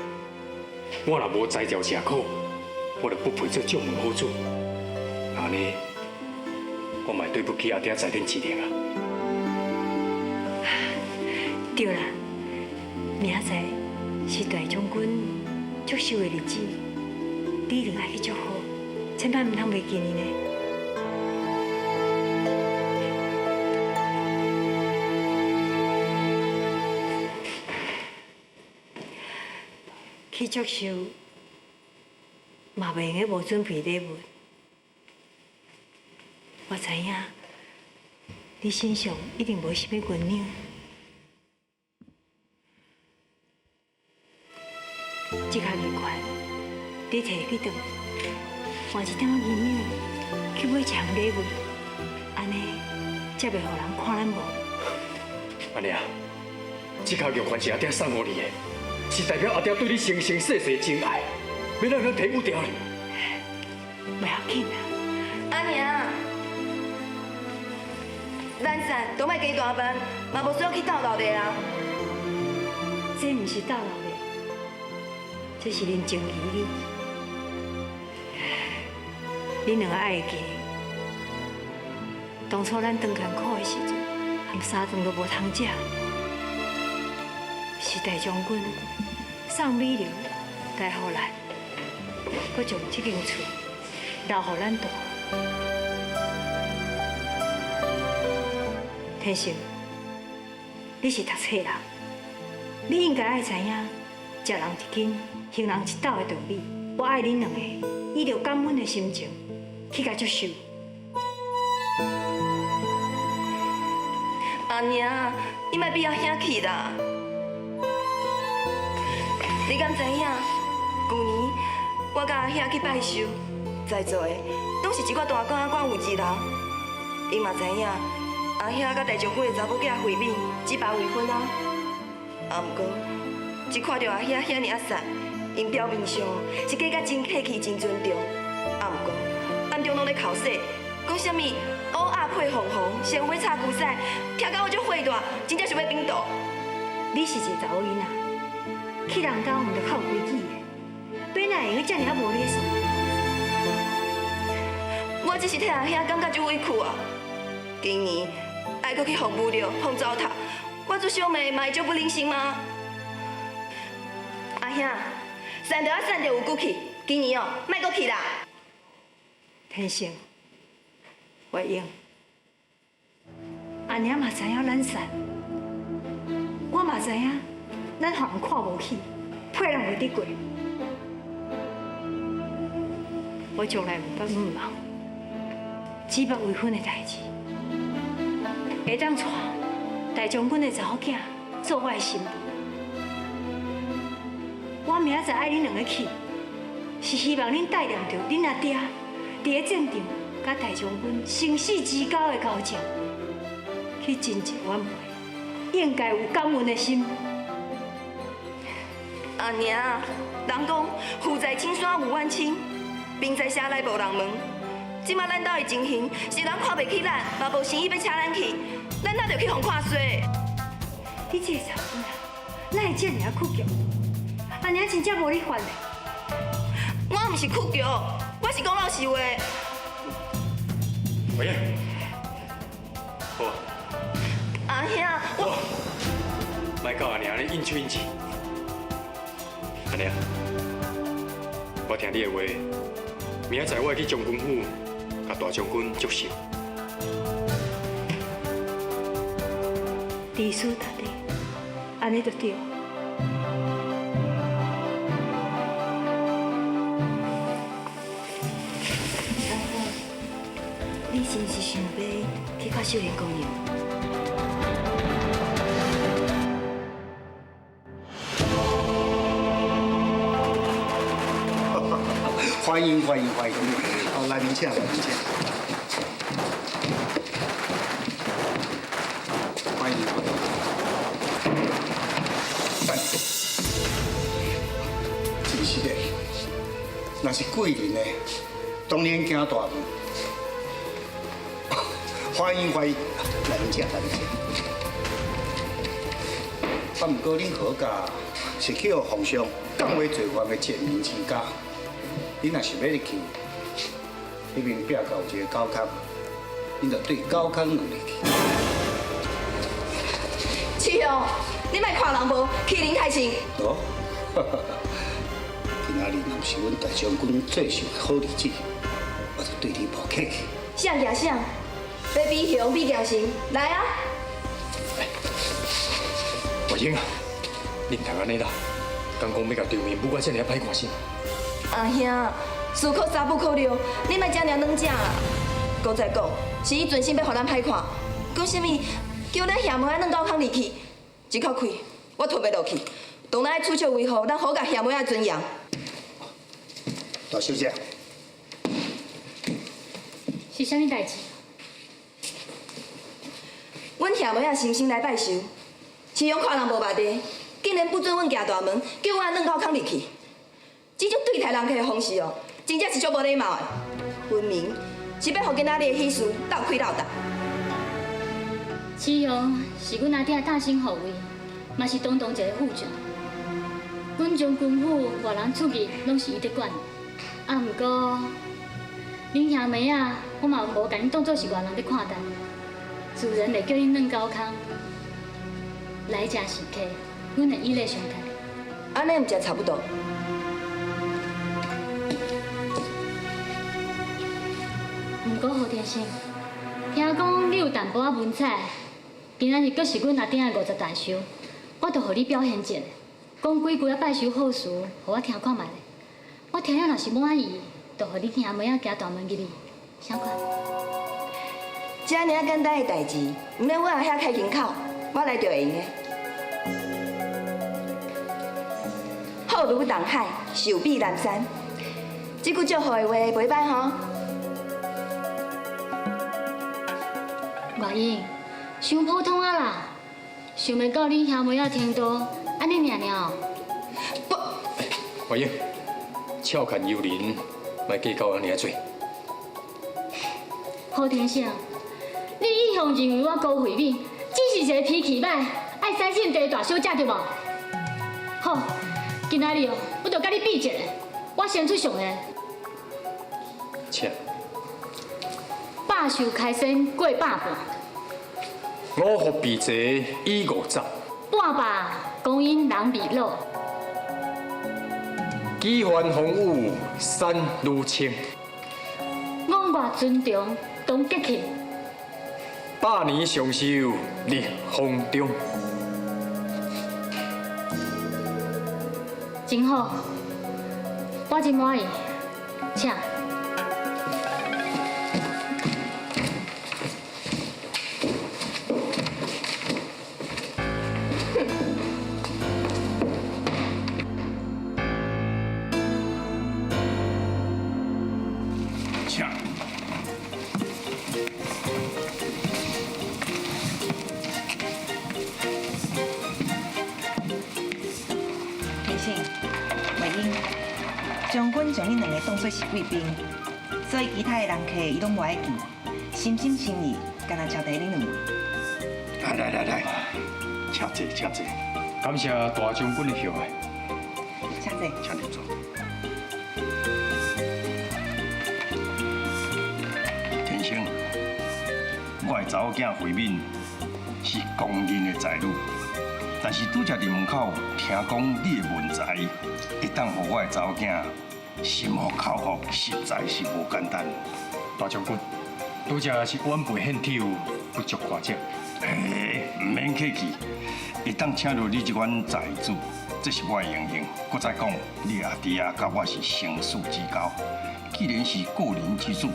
我若无才调食苦，我就不配做将门好子。按呢，我嘛会对不起阿爹在天之灵啊。对啦，明仔载是大将军祝寿的日子，你一定爱去祝贺，千万毋通袂记伊呢。去祝寿，嘛袂用得无准备礼物。我知影，你身上一定无啥物银两。这卡玉环，你提去当，换一点仔银两去买一项礼物，按呢才袂予人看咱无。阿娘，这卡玉环是阿爹送予你的，是代表阿爹对你生生世世的情爱，欲哪会提不掉呢？袂要紧啦。阿娘，咱散都莫加大饭，嘛无需要去斗闹热啊。这毋是斗闹热，这是恁情义。恁两个爱会记，当初咱当艰苦的时阵，连三顿都无通食，是大将军送米粮来予咱，阁将这间厝留予咱住。天成，你是讀冊人，你應該愛知影，食人一斤，還人一斗的道理。我愛恁兩个，以著感恩的心情去共祝壽。阿娘，你莫比阿兄氣啦！你敢知影？舊年我佮阿兄去拜壽，在座的攏是一寡大官仔、有志人。𪜶嘛知影，阿兄佮大将军的查某囝慧敏结拜为婚啊。啊，毋过一看著阿兄遐爾仔瘦，𪜶表面上是假甲真客氣、真尊重。啊，毋過暗中攏咧口舌，講啥物烏鴉配鳳凰，先尾插龜屎，聽甲我足火大，真正想欲反肚。你是一个查某囡仔，去人家毋著較有規矩的，欲哪會用遮爾仔無禮數？我只是替阿兄感覺足委屈啊！今年愛閣去予侮辱、予糟蹋，我做小妹嘛會足不忍心嗎？阿兄，散著啊散著有骨氣，今年哦，莫閣去啦。天成，月英，阿娘嘛知影咱散，我嘛知影咱予人看無起，配人袂得過。我從來毋捌毋望結拜為婚的代誌，會當娶大將軍的查某囝做我的新婦。我明仔載愛恁兩個去，是希望恁帶念著恁阿爹佇咧戰場佮大將軍生死之交的交情，去盡一晚輩應該有感恩的心。阿娘，人講父在青山有遠親，兵在城內無人問。這馬咱兜的情形是人看袂起咱，嘛無誠意欲請咱去，咱哪著去予看衰？你這個查某囡仔，哪會這爾仔倔強？阿娘真正無你煩嘞。我毋是倔強，我是講老實話。月英，好啊。阿兄，我莫佮阿娘咧應手應舌。阿娘，我聽你的話，明仔載我會去將軍府，共大將軍祝壽。知書達理，按呢就對。阿嫂，你真是想欲去看秀蓮姑娘？歡迎歡迎歡迎！哦，來面請，來面請。歡迎歡迎。真是的，若是貴人呢，當然行大門。歡迎歡迎，來面請，來面請。啊，毋過恁何家是去予皇上降為罪犯的賤民之家。你若是欲入去，彼邊壁角有一个狗空，恁就對狗空入去。七雄，你莫看人無欺人太甚。哦，今仔日若毋是阮大將軍做壽的好日子，我就對你無客氣。啥舉啥？欲比雄比強神，來啊！月英啊，你毋通按呢啦，敢講欲共張面母甲這爾歹看死？阿兄，事可三不可六，你莫這爾軟正啦。閣再講，是伊存心欲予咱歹看，講啥物叫咱兄妹仔軟狗空入去，這口氣我吞袂落去。當然愛出手維護咱何家兄妹仔的尊嚴。大小姐，是啥物代誌？阮兄妹仔心心來拜壽，市長看人無目地，竟然不准阮行大門，叫阮軟狗空入去。這種對待人客的方式哦，真正是足無禮貌的。分明是欲予今仔日的喜事鬥開鬥大。市雄是阮阿爹大新護衛，嘛是堂堂一個副將。阮將軍府外人出入攏是伊佇管。啊，毋過恁兄妹仔，我嘛無共恁當做是外人佇看待，自然會叫恁軟狗空。來者是客，阮會以禮相待。按呢毋才差不多。毋過何天生，聽講你有淡薄仔文采，今仔日閣是阮阿囝的50大壽，我就予你表現一下，講幾句仔拜壽賀詞，予我聽看覓咧。我聽了若是滿意，就予恁兄妹仔行大門入去，啥款？這爾簡單的代誌，毋免阮阿兄開金口，我來就會用的。好如東海，壽比南山，這句祝福的話袂歹吼。月英，傷普通啊啦，想袂到恁兄妹仔程度，按呢爾爾哦。月英，俏看幽人，莫计较按呢仔多。何天成，你一向认为我高慧敏只是一个脾气歹、爱三姓地的大小姐对无？好，今仔日哦，我就佮你比一下，我先出上的。请。百寿开身过百半。五福避贼以50。半百光阴人未老。几番风雨山如青。五岳尊重当节庆。百年长寿立风中。真好，我真满意，请。请。天生，月英，将军将恁两个当作是贵宾，所以其他的人客伊拢无爱见，心心心意，干焦招待恁两位。来来来来，请坐，请坐。感谢大将军的厚爱。请坐。请入座。天生，我的查某囝慧敏是公认的才女，但是拄才伫门口听讲你的文才，会当予我的查某囝心服口服，实在是无简单。大将军，拄才是晚辈献丑，不足夸奖。嘿，毋免客气，会当请到你这款才子，这是我的荣幸。阁再讲，你阿弟啊，佮我是生死之交，既然是故人之子，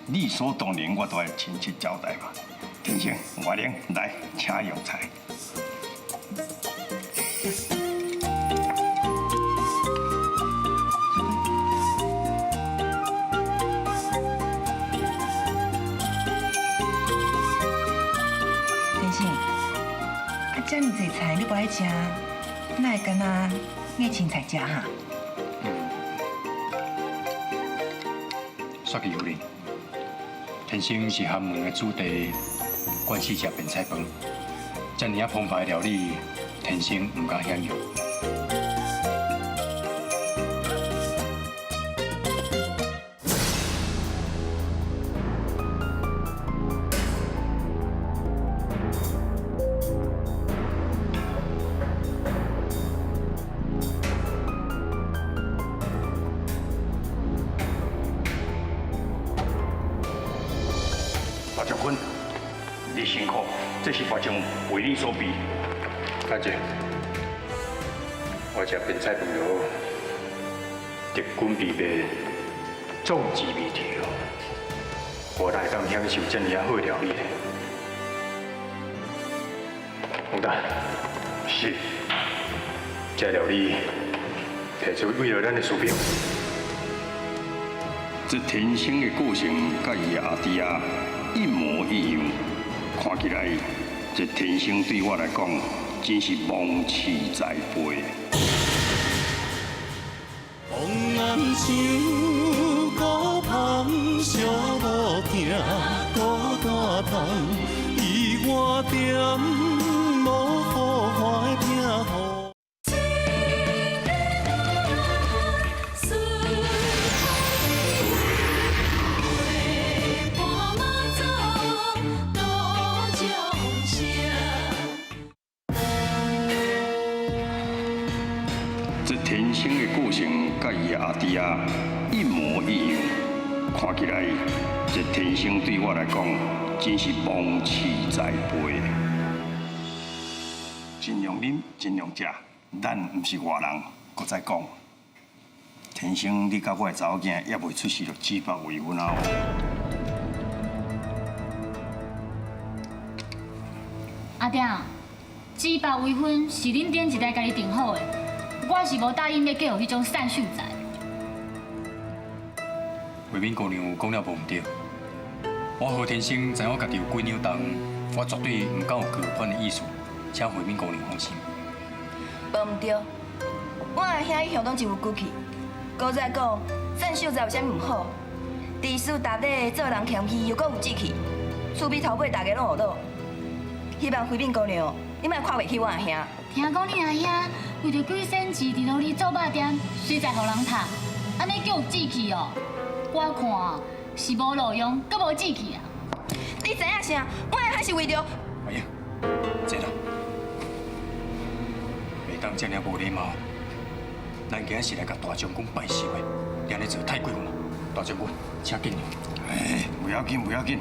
理所当然，我都爱亲切招待嘛。天生，我玲，来，请用菜。天生，啊，遮尔济菜你无爱食，哪会干焦爱凊彩食哈？说句夫人，天生是寒门的子弟，惯势食便菜饭，遮尔仔澎湃的料理，天生毋敢享用。大将军，你辛苦，这是别将为你所备。感谢。我食便菜饭就好，敌军必灭，壮志未酬，我哪会当享受这尔仔好料理呢？王大，是，这料理提出为了咱的士兵。这天生的个性佮伊阿弟仔一模一样，看起来这天生对我来讲真是芒刺在背。风暗像孤芳，寂无行孤单窗，伊我踮无好看的疼予。这天生的个性佮伊阿弟仔一模一样，看起来这这天生对我来讲，真是芒刺在背。尽量啉，尽量食，咱毋是外人。阁再讲，天生你佮我的查某囝犹未出世就指腹为婚啊！阿爹，指腹为婚是恁顶一代家己定好的，我是无答应欲嫁予彼种散秀才。慧敏姑娘讲了无毋对，我何天生知影家己有几两重，我绝对毋敢有过款的意思，请慧敏姑娘放心。无毋对，我阿兄一向拢真有骨气。阁再讲，散秀才有啥物毋好？知书达理，做人谦虚，又阁有志气，厝边头尾大家拢学到。希望慧敏姑娘，你莫看袂起我阿兄。听讲你阿兄为著几仙钱伫路里做肉店，随在予人拍，按呢叫有志气哦？我看是无路用，阁无志气啊！你知影啥？我阿兄是为著……哎呀，这啦，袂当这尔无礼貌。咱今仔是来共大将军拜寿的，你按呢做太过分了。大将军，请见谅。哎，不要紧，不要紧，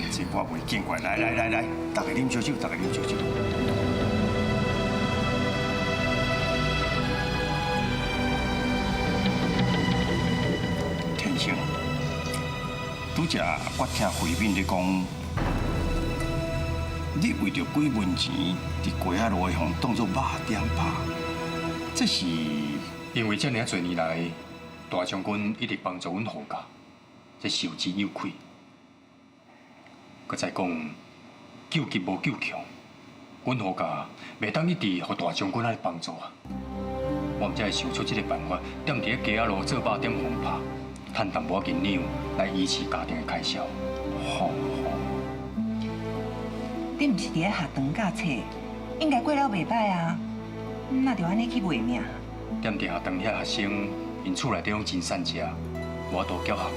这我袂见怪。来来来来，大家啉烧酒，大家啉烧酒。天生，拄才我听慧敏咧讲，你为著几文钱，伫街仔路予当做肉店拍，这是因为这尔济年来，大将军一直帮助阮何家，这受之有愧。阁再讲，救急无救穷，阮何家袂当一直予大将军来帮助啊。我才会想出这个办法，踮伫咧街仔路做肉店予人拍，趁淡薄仔银两来维持家庭的开销。好，你毋是伫咧学堂教册，应该过了袂䆀啊，哪就按呢去卖命？踮伫学堂遐学生，𪜶厝内底拢真善食，无法度缴学费。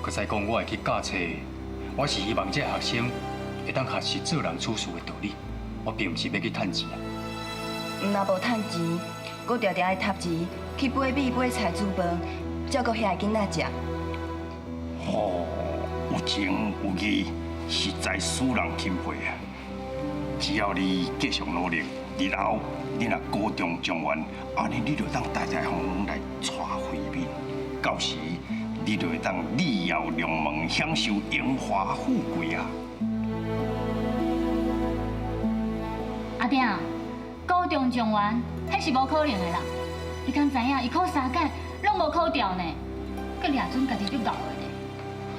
阁再讲，我会去教册，我是希望这学生会当学习做人处事的道理，我并毋是欲去趁钱啊。毋若无趁钱，阁定定爱沓钱去买米、买菜、煮饭，照顾遐个囡仔食。哦，有情有义，实在使人钦佩啊！只要你继续努力，日后你若高中状元，按呢你就当大大方方来娶慧敏，到时你就会当力耀龙门，享受荣华富贵啊！阿爹，高中状元，彼是无可能的啦！你敢知影？伊考三届拢无考著呢，阁掠准家己足𠢕的呢，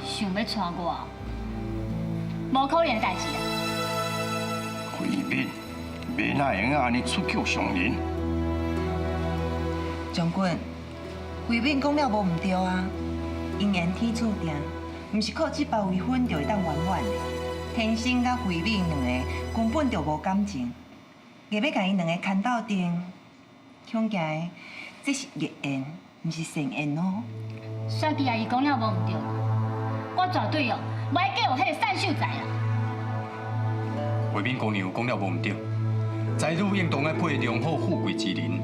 想欲娶我，无可能的代志啊！慧敏，袂哪会用按呢出口伤人？将军，慧敏讲了无毋对啊，姻缘天注定，毋是靠这包为婚就会当圆满的。天生佮慧敏两个根本就无感情，硬欲共𪜶两个牵斗阵，恐惊这是孽缘，毋是善缘哦。雪姬阿姨讲了无毋对啦，我绝对哦，袂爱嫁予彼个散秀才啦。慧敏姑娘讲了无毋对，才女应当爱配良好富贵之人。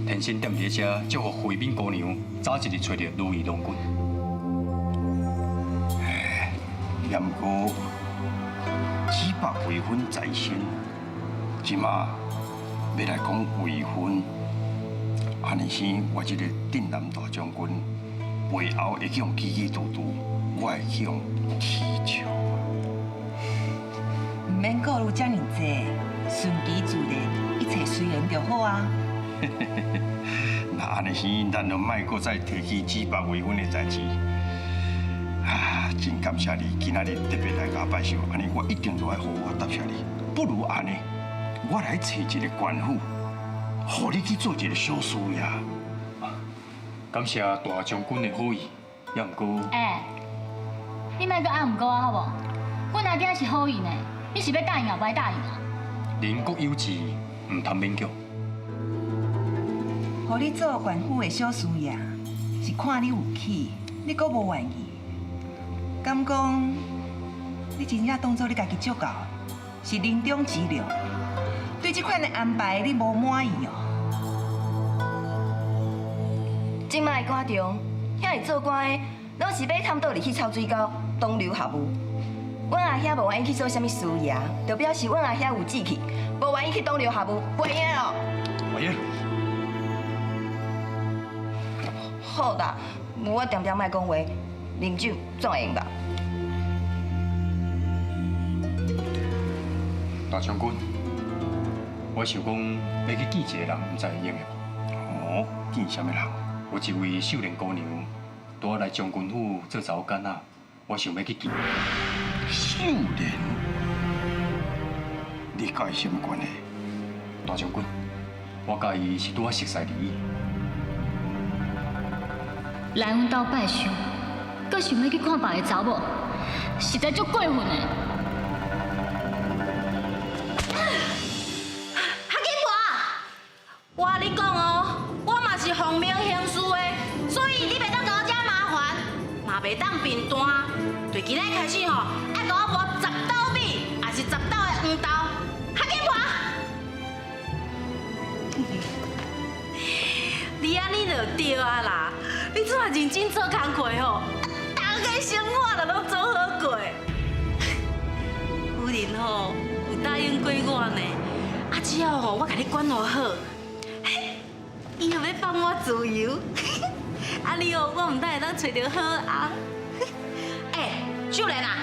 天生踮伫遮，祝福慧敏姑娘早一日揣著如意郎君。哎，也毋过指腹为婚在先，这马欲来讲为婚，按呢生我这个镇南大将军，背后会去予起起嘟嘟，我会去予起笑。毋免顾虑遮尔济，顺其自然，一切随缘就好啊。那按呢生，咱就莫阁再提起指腹为婚的代志。啊，真感谢你今仔日特别来共我拜寿，按呢我一定就爱好好答谢你。不如按呢，我来揣一个官府，予你去做一个小事呀。感谢大将军的好意，也毋过，欸，你莫阁按毋过我好无？阮阿爹是好意呢，你是欲答应抑无爱答应啊？人各有志，毋通勉强。予你做官府的小事爷，是看你有气，你阁无愿意。敢讲，你真正当做你家己足够，是人中之龙。对这款的安排，你无满意哦？这摆的官场，遐会做官的，攏是欲探倒入去臭水沟，同流合污。阮阿兄無願意去做啥物师爷，就表示阮阿兄有志气，無願意去同流合污，袂用的咯。袂用。好啦，無我恬恬莫講話，啉酒總會用吧？大將軍，我想講欲去見一个人，毋知會用的無？哦，見啥物人？有一位秀蓮姑娘，拄仔來將軍府做查某囡仔，我想欲去見。秀蓮，你佮伊啥物關係？大將軍，我佮伊是拄仔熟似而已。來阮兜拜壽，閣想欲去看別个查某，實在足過分的。較緊磨，我共你講哦，我嘛是奉命行事的，所以你袂當共我惹麻煩，嘛袂當貧惰。對今仔開始吼，愛共我磨10斗米，抑是10斗的黃豆，較緊磨。你按呢就對啊啦，你這麼認真做工課吼，逐个生活就攏做好過。夫人吼有答應過我呢，啊只要吼我共你管予好，伊就欲放我自由。按呢哦，我毋但會當揣著好翁。欸，秀蓮啊，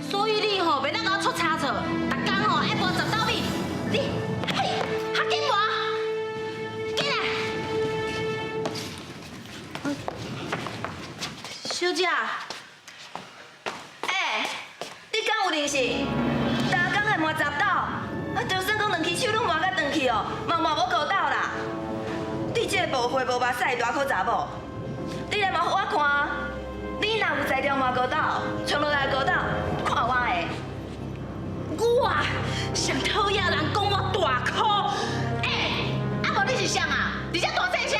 所以你吼袂當共我出差錯，逐工吼愛磨10斗米，你嘿，較緊磨，緊來。小姐，欸，你敢有認識？逐工愛磨10斗，啊，就算講兩支手攏磨甲斷去哦，嘛磨無五斗啦。對這個無血無目屎的大箍查某，你來磨予我看。你若有才調磨五斗，剩落來五斗，看我的。我上討厭人講我大箍。欸，啊無你是誰啊？佇遮大細聲。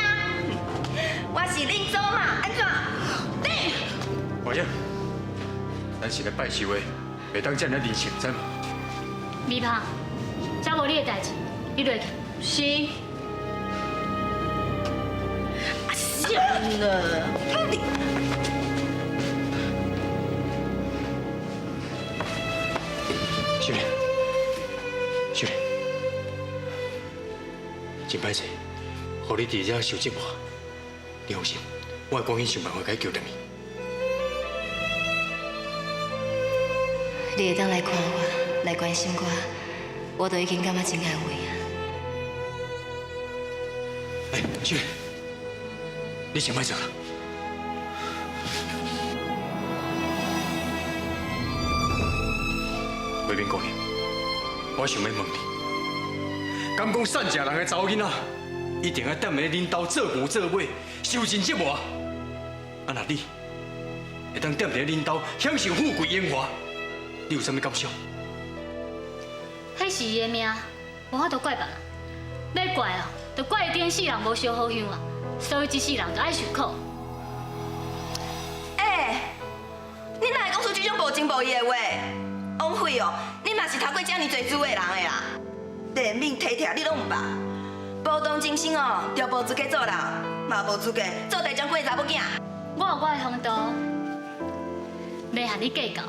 我是恁祖媽，按怎？你。華英，咱是來拜壽的，袂當遮爾任性，知無？美芳，這無你的代誌，你落去。是。啊，算了。秀蓮，秀蓮，真歹勢，予你佇遮受折磨。你放心，我會趕緊想辦法共你救轉去。你會當來看我，來關心我，我都已經感覺真安慰啊。欸，秀蓮，你先莫走啦。慧敏姑娘，我想欲問你，敢講善食人的查某囡仔，一定愛踮咧恁兜做牛做馬，受盡折磨？啊，若你會當踮佇咧恁兜享受富貴榮華，你有啥物感想？彼是伊的命，無法度怪別人。欲怪哦，就怪伊頂世人無燒好香啊，所以這世人就愛受苦。欸，你哪會講出這種無情無義的話？枉費哦，你嘛是讀過遮爾濟書的人的啦，憐憫體貼你攏毋捌，無同情心哦，就無資格做人，嘛無資格做大將軍的查某囝。我有我的風度，袂和你計較。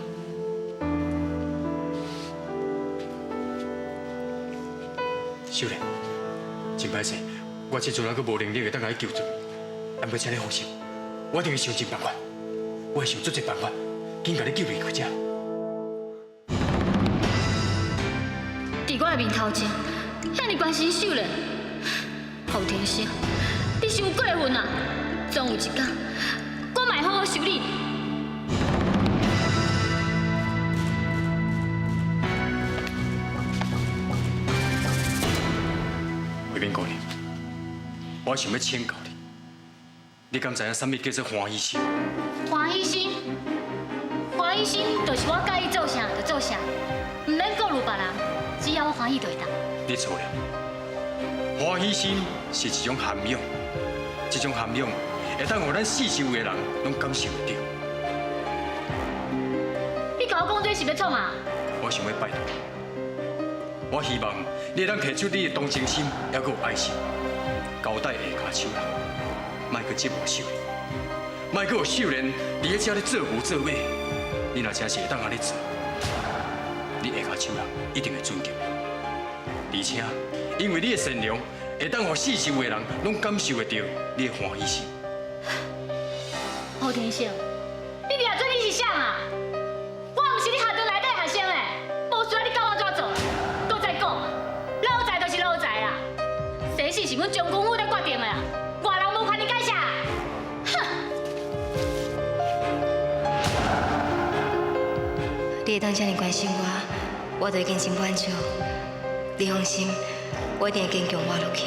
秀蓮，真歹勢，我這陣猶閣無能力會當共你救出，毋過請你放心，我一定會想盡辦法，我會想足濟辦法，緊共你救離開這。佇我的面頭前，遐爾關心秀蓮，侯天生，你傷過分啊！總有一天，我嘛會好好修理你。慧敏姑娘，我想欲請教你，你敢知影啥物叫做歡喜心？歡喜心，歡喜心就是我佮意做啥就做啥，毋免顧慮別人。只要我歡喜就會當。你錯了，歡喜心是一種涵養，這種涵養會當予咱四周圍的人攏感受得著。你共我講這是欲創啊？我想欲拜託，我希望你會當提出你的同情心，猶閣有愛心，交代下跤手人，莫閣折磨秀蓮。莫阁予秀莲伫咧遮咧做牛做马。你若真是会当按呢做，你下跤手人一定会尊敬。而且，因为你的善良，会当予四周的人拢感受会著你的欢喜心。胡天胜，你掠准你是啥啊？我毋是你学堂内底学生欸，无需要你教我怎做。阁再讲，奴才就是奴才啦，生死是阮将军府咧决定的啊，外人无权利干涉。哼！你会当这呢关心我，我就已经真满足。你放心，我一定会坚强活落去。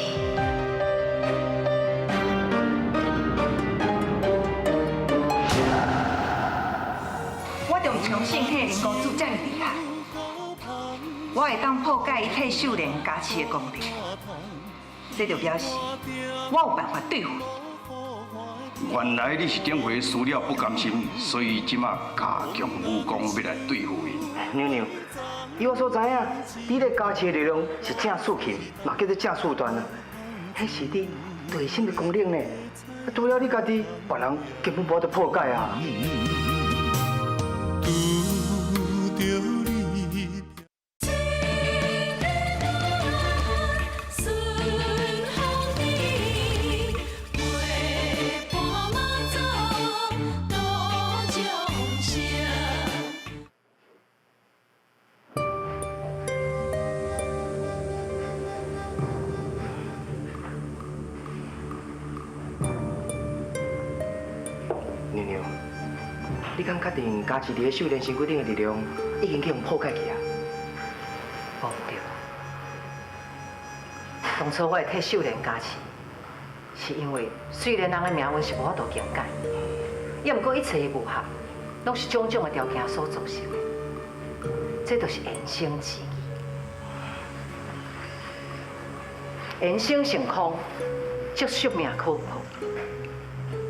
我就毋相信彼个林公子这么厉害，我会当破解伊替秀莲加持的功力，这就表示我有办法对付伊。原来你是顶回输了不甘心，所以这马加强武功欲来对付伊。娘娘，以我所知影，你咧加持的力量是正四擒，嘛叫做正四段啊。彼是你内心的功能呢，除了你家己，别人根本无法度破解啊。娘娘，你敢确定加持伫咧秀莲身躯顶的力量已经去予破解去啊？无毋对。当初我会替秀莲加持，是因为虽然人的命运是无法度更改，也毋过一切的武侠，拢是种种的条件所造成的，这就是缘生之义。缘生成空，则宿命可破。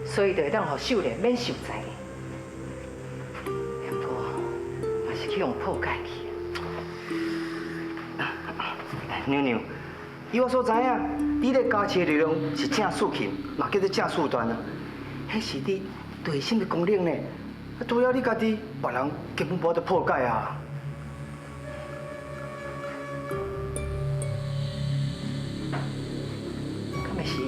所以就会当予秀莲免受灾。不过嘛是去予破解去。娘娘，以我所知影，你咧加持的力量是正四擒，嘛叫做正四段啊。彼是你内心的功能呢，除了你家己，别人根本无法度破解啊。敢会是？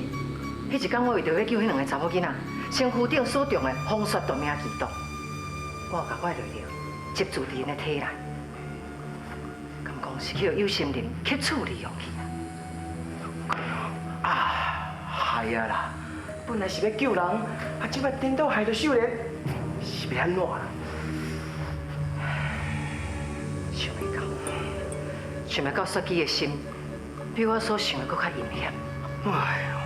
彼一工我为著欲救彼两个查某囡仔，身躯顶所中的风雪夺命奇毒，我有共我的力量集注伫𪜶的体内，敢讲是去予有心人吸取利用去啊？啊，害啊啦！本来是欲救人，啊，这摆颠倒害著秀莲，是欲按怎啦？想袂到，想袂到雪姬的心比我所想的阁较阴险。哎呦！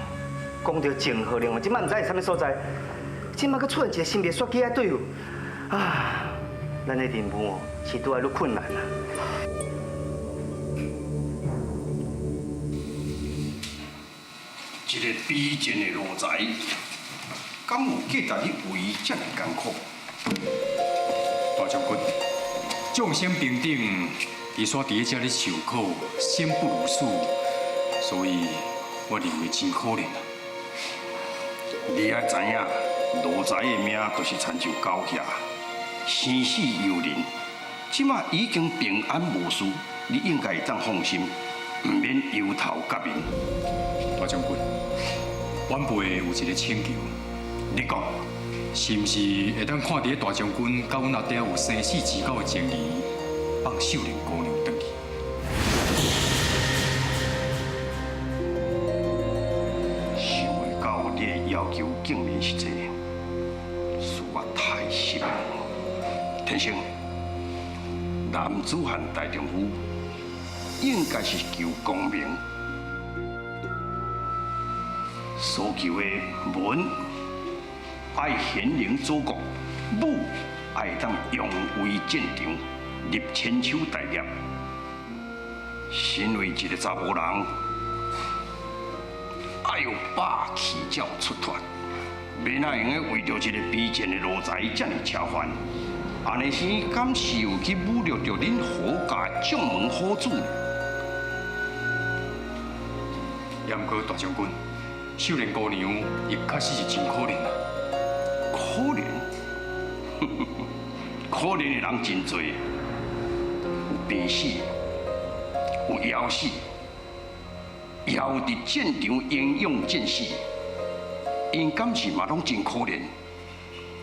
讲著郑和令，这摆毋知是啥物所在，这摆阁出现一个神秘雪姬来对付，啊，咱的任务哦是愈来愈困难啊。一个卑贱的奴才，敢有价值去为伊这么艰苦？大将军，众生平等，伊煞伫咧遮咧受苦，生不如死，所以我认为真可怜啊。你爱知影，奴才的命就是亲像狗遐，生死由人。这马已经平安无事，你应该会当放心，毋免忧头结面。大将军，晚辈有一个请求，你讲，是毋是会当看伫咧大将军佮阮阿爹有生死之交的情谊，放秀莲姑娘转去？想袂到你的要求竟然是这个，使我太失望。天生，男子汉大丈夫应该是求功名，所求的文爱显灵祖国，武爱当扬威战场，立千秋大业。身为一个查埔人，爱有霸气才有出脱，袂哪会用为著一个卑贱的奴才这呢奢烦。按呢生，敢是有去侮辱著恁何家将门好子呢？也毋过大将军，秀莲姑娘伊确实是真可怜啊。可可憐，可憐的人真濟，有病死，有枵死，也有佇戰場英勇戰死，𪜶敢是嘛攏真可憐。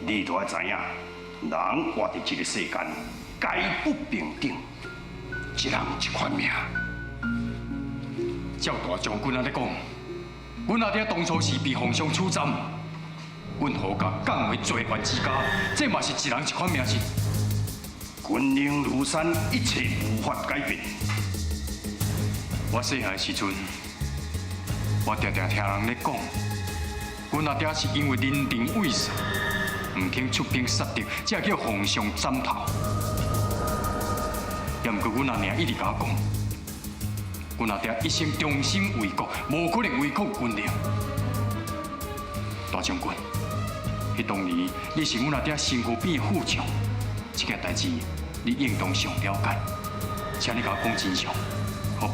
你都愛知影，人活佇這个世間，皆不平等，一人一款命。照大將軍按呢講，阮阿爹當初是被皇上處斬，阮何家降為罪犯之家，這嘛是一人一款命是。軍令如山，一切無法改變。我細漢時陣，我定定聽人咧講，阮阿爹是因為臨陣畏縮，毋肯出兵殺敵，才叫皇上斬頭。也毋過阮阿娘一直共我講，阮阿爹一生忠心為國，無可能違抗軍令。大將軍，彼當年你是阮阿爹身軀邊的副將，這件代誌你應當上了解，請你共我講真相，好無？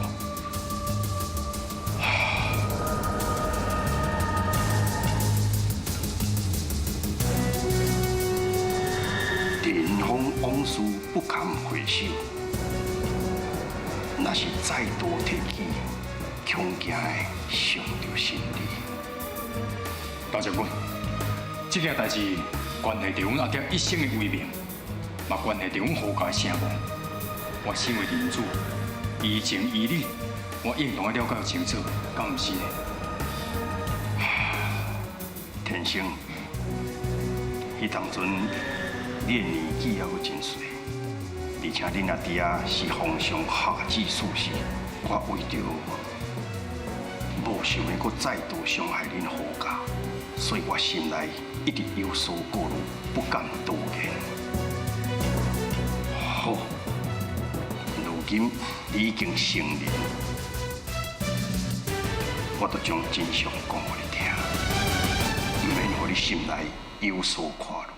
塵封往事不堪回首，若是再度提起，恐驚會傷著心理。大將軍，這件代誌關係著阮阿爹一生的威名，嘛關係著阮何家的聲望。我身為人子，於情於理，我應當愛了解清楚，敢毋是呢？天生，彼當陣你的年紀猶閣真細，而且恁阿弟仔是皇上下旨賜死，我為著無想欲閣再度傷害恁何家，所以我心內一直有所顧慮，不敢多言。好，如今你已經成人，我就將真相講予你聽，毋免予你心內有所掛慮。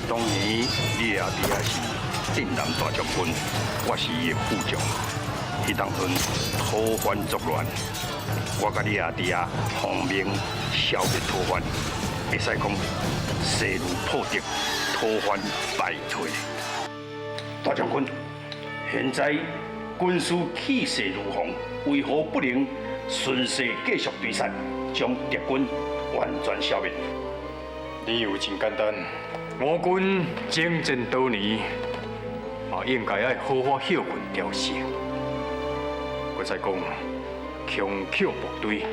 當年你的阿弟仔是鎮南大將軍，我是伊的副將。彼當陣吐蕃作亂，我佮你阿弟仔奉命消滅吐蕃，會使講勢如破竹，吐蕃敗退。大將軍，現在軍師氣勢如虹，為何不能順勢繼續追殺，將敵軍完全消滅？理由真簡單，我軍征戰多年，嘛應該愛好好歇睏調息。閣再講，強弩部隊，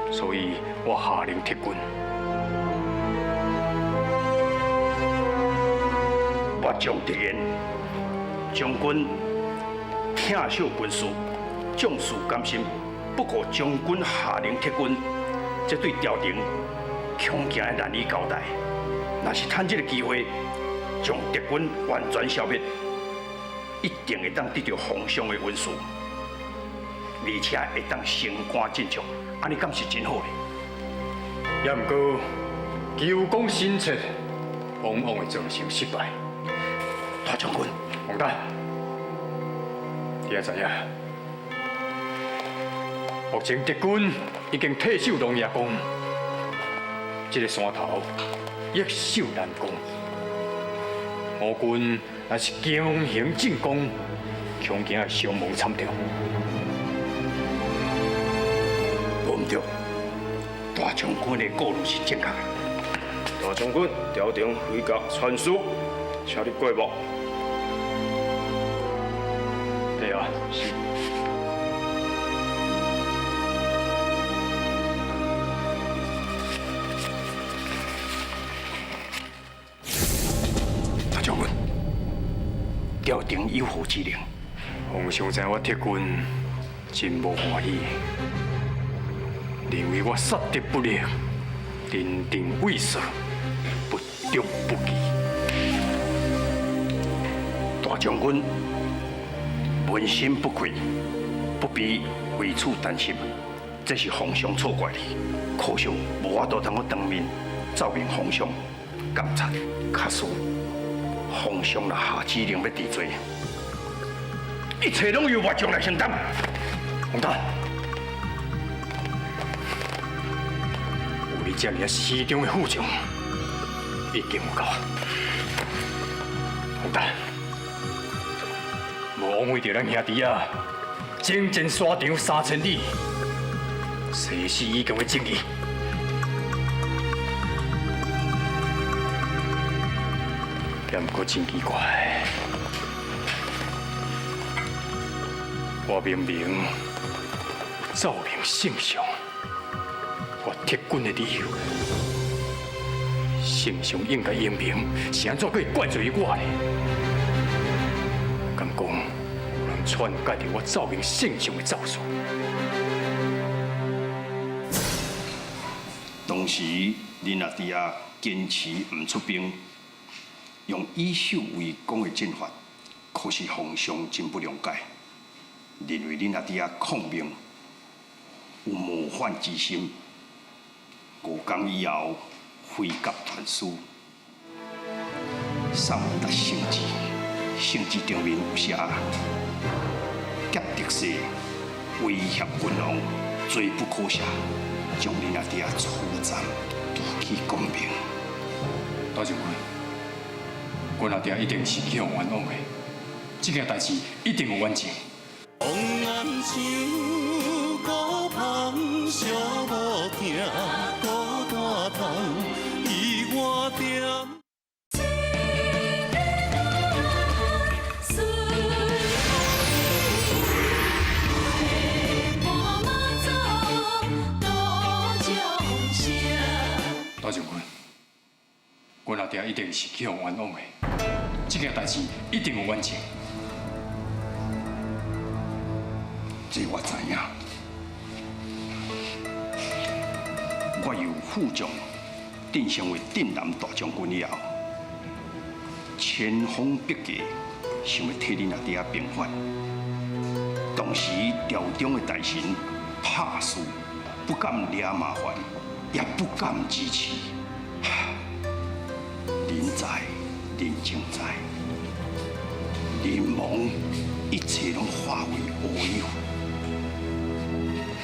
所以我下令撤軍。我將直言，將軍疼惜軍事，將士甘心。不過將軍下令撤軍，這對朝廷恐驚會難以交代。若是趁這个機會，將敵軍完全消滅，一定會當得著皇上的恩賜，而且會當升官進爵，按呢敢是真好咧？也毋過求功心切，往往會造成失敗。大將軍，王丹，你也知影，目前敵軍已經退守龍牙宮，這个山頭易守難攻。我軍若是強行進攻，恐驚會傷亡慘重。無毋對，大將軍的顧慮是正確的。大將軍，朝廷回閣傳書，請你過目。對啊，是。大將軍，朝廷有何指令？皇上知我撤軍真無歡喜，認為我殺敵不力，臨陣畏縮，不忠不義。大將軍問心不愧，不必為此擔心。這是皇上錯怪你，可惜無法度通閣當面奏明皇上監察。假使皇上若下指令欲治罪，一切攏由我將來承擔。王丹，有你你這爾死忠的副將，已經有夠。王達，無枉費著咱兄弟啊，征戰沙場3000里，生死與共的情義。也毋過真奇怪，我明明有奏明聖上，我撤軍的理由，聖上應該英明，是按怎閣會怪罪於我呢？敢講有人篡改著我奏明聖上的奏書？當時恁阿弟仔堅持毋出兵，用以守為攻的戰法，可是皇上真不諒解，認為恁阿弟仔抗命有謀反之心。5天以後，飛鴿傳書，送一沓聖旨，聖旨頂面有寫：劫敵勢威脅君王，罪不可赦，將恁阿弟仔處斬，奪去功名。大將軍，阮阿弟一定是去予冤枉的，這件代誌一定有冤情。大將軍，阮阿弟一定是去予冤枉的，這件代誌一定有冤情。這我知影，我由副將晉升為鎮南大將軍以後，千方百計想欲替恁阿弟仔平反。當時朝中的大臣怕事，不敢惹麻煩，也不敢支持。人在人情在，人亡一切攏化為烏有。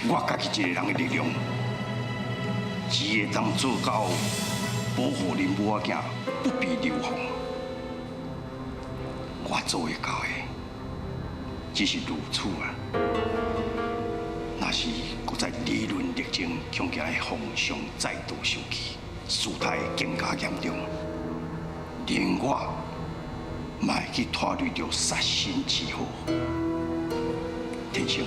我家己一個人的力量，只會當做到保護恁母仔囝不被流放。我做會到的，只是如此啊。若是閣再理論力爭，恐驚皇上再度生氣，事態更加嚴重，連我嘛會去拖累著殺身之禍。天成，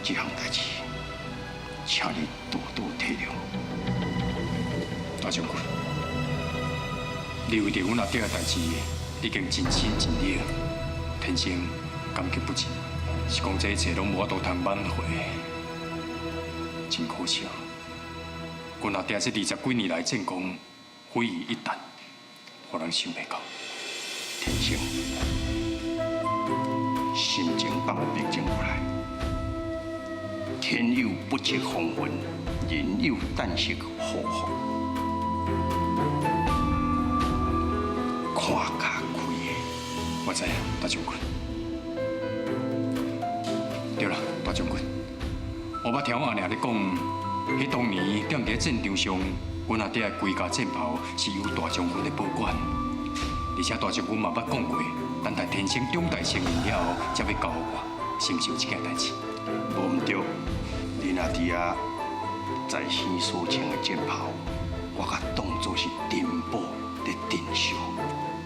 這項代誌，請你多多體諒。大將軍，你為著阮阿弟的代誌已經盡心盡力，天成感激不盡。是講這一切攏無法度通挽回，真可惜。阮阿弟這20幾年來戰功毀於一旦，予人想袂到。天成，心情放平靜落來。天有不測風雲，人有旦夕禍福。看較開的，我知影，大將軍。對啦，大將軍，我捌聽我阿娘咧講，彼當年踮佇戰場上，阮阿弟的盔甲戰袍是由大將軍咧保管，而且大將軍嘛捌講過，等待天成長大成人了後，才欲交予我，是毋是有這件代誌？無毋對，恁阿弟仔在生所穿的戰袍，我共當作是珍寶咧珍惜，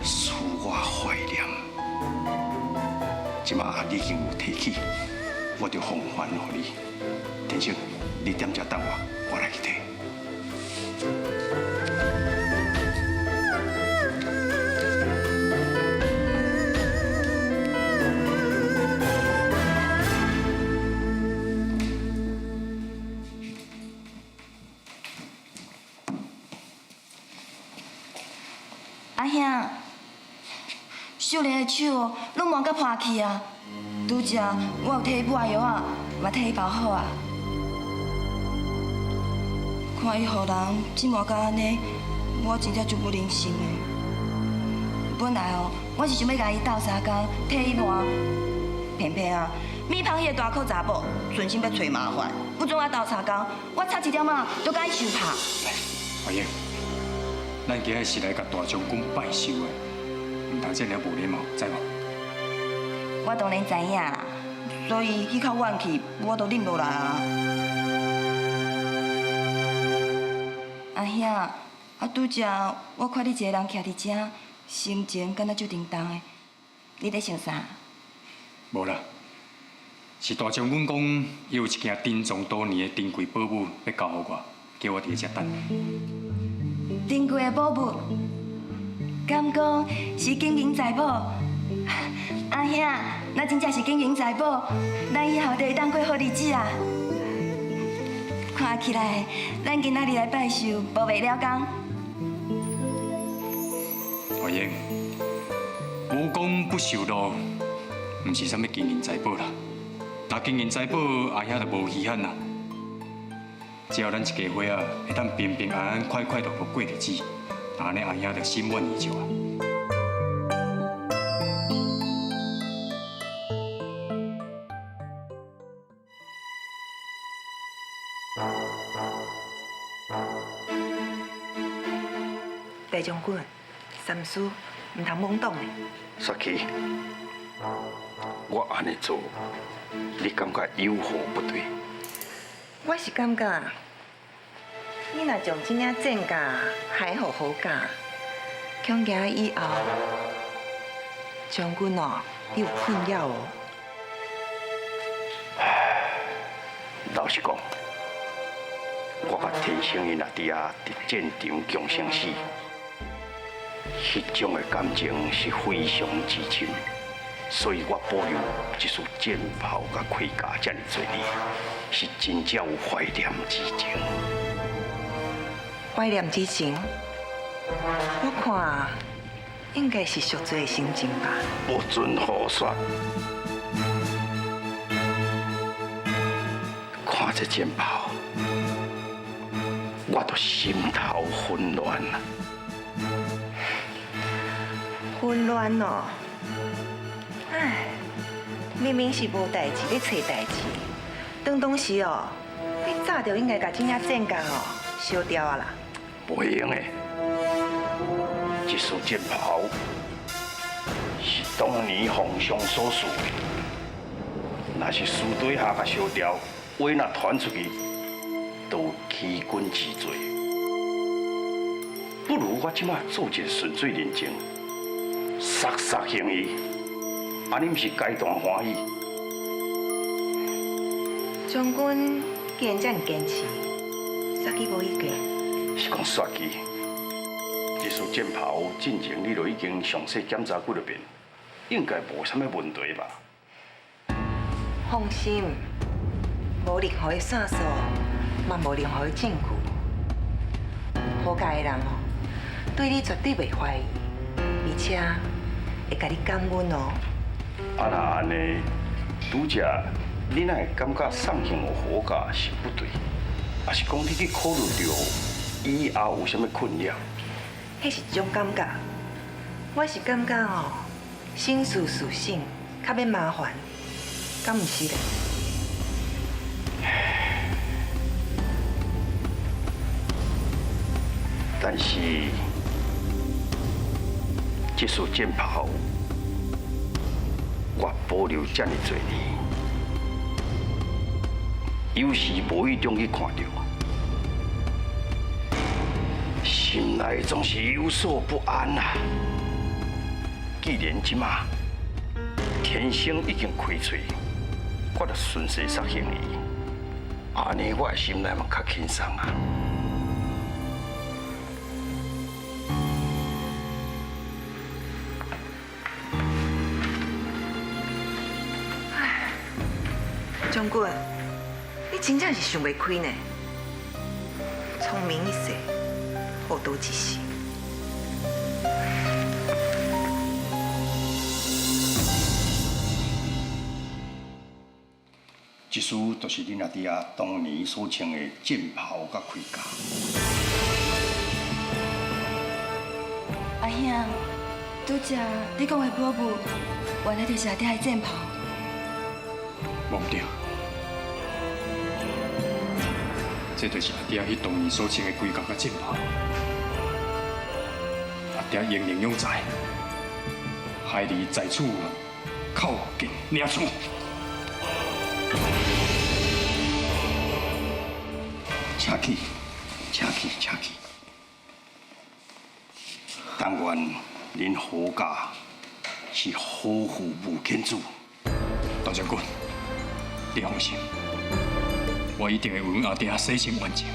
使我懷念。這馬你已經有提起，我就奉還予你。天成，你踮遮等我，我來去提。阿兄，秀蓮的手攏磨甲破去啊！拄才我有替伊抹藥仔，嘛替伊包好啊。看伊予人折磨到按呢，我真正足無忍心的。本來哦，我是想欲共伊鬥相共，替伊抹，偏偏啊，米芳彼个大口查某，存心欲揣麻烦，不准我斗相共，我差一点仔都共伊相拍。阿英，咱今日是来共大将军拜寿的，毋通这尔无礼貌，知无？我当然知影啦，所以彼口怨气我都忍落来啊。阿兄，啊拄才我看你一个人徛伫遮，心情敢若足沉重的，你咧想啥？无啦，是大将军讲，伊有一件珍藏多年的珍贵宝物欲交予我，叫我伫遮等。珍贵的宝物，敢讲是金银财宝？阿兄，若真正是金银财宝，咱以后就会当过好日子啊！看起来，咱今仔日来拜寿，无白了工。阿英，无功不受禄，毋是啥物金银财宝啦。若金银财宝，阿兄就无稀罕啦。只要咱一家伙仔会当平平安安、快快乐乐过日子，按呢阿兄就心满意足啊。大将军，三思，毋通懵懂的。雪琪，我按呢做，你感觉有何不对？我是感觉，你若将这领战甲还予何家，恐惊以后，将军哦，你有困扰哦。老实讲，我佮天生𪜶阿弟仔伫战场共生死，彼种的感情是非常之深，所以我保留这束战袍佮盔甲遮尔济年，是真正有怀念之情。怀念之情，我看应该是赎罪的心情吧。不准胡说！看这战袍，我都心头混乱啊！混乱哦！唉，明明是无代志咧揣代志，当当时哦，你早就应该共这领战甲哦烧掉啊啦！袂用的，这束战袍是当年皇上所赐的，若是私底下共烧掉，话若传出去，就有欺君之罪。不如我这马做一个顺水人情，杀杀行伊，按呢毋是皆大欢喜？将军既然这么坚持，雪姬无意见。是讲雪姬，这束战袍进前你就已经详细检查几落遍，应该无啥物问题吧？放心，无任何的线索，嘛无任何的证据。何家的人哦，对你绝对袂怀疑，而且会共你感恩哦。啊，若按呢，拄才你哪会感觉送行予何家是不对？抑是讲你去考虑著以后有啥物困扰？彼是一种感觉，我是感觉哦，省事事省，较免麻烦，敢毋是咧？但是这束战袍，我保留这么济年，有时无意中去看著，心内总是有所不安啊。既然这马天生已经开喙，我就顺势杀行伊，按呢我的心内嘛较轻松啊。将军，你真正是想袂开呢。聪明一世，糊涂一世。这束就是恁阿弟仔当年所穿的战袍佮盔甲。阿兄，拄才你讲的宝物，原来就是阿爹的战袍。無毋對，這就是阿爹彼當年所穿的盔甲佮戰袍。阿爹英靈勇才，孩兒在此叩見領取。請起，請起，請起。但願恁何家是呵護無間主。大將軍，你放心，我一定會為阮阿爹洗清冤情。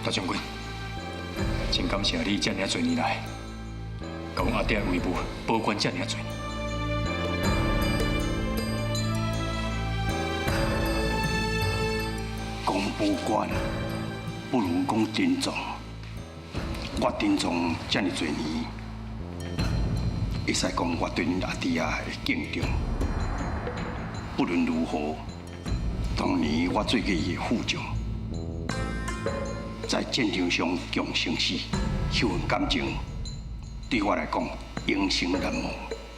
大將軍，真感謝你這爾濟年來，共阮阿爹的遺物保管這爾濟年。講保管，不如講珍藏。我珍藏這爾濟年，會使講我對恁阿弟仔的敬重。不論如何，當年我做過伊的副將，在戰場上共生死，彼份感情對我來講永生難忘，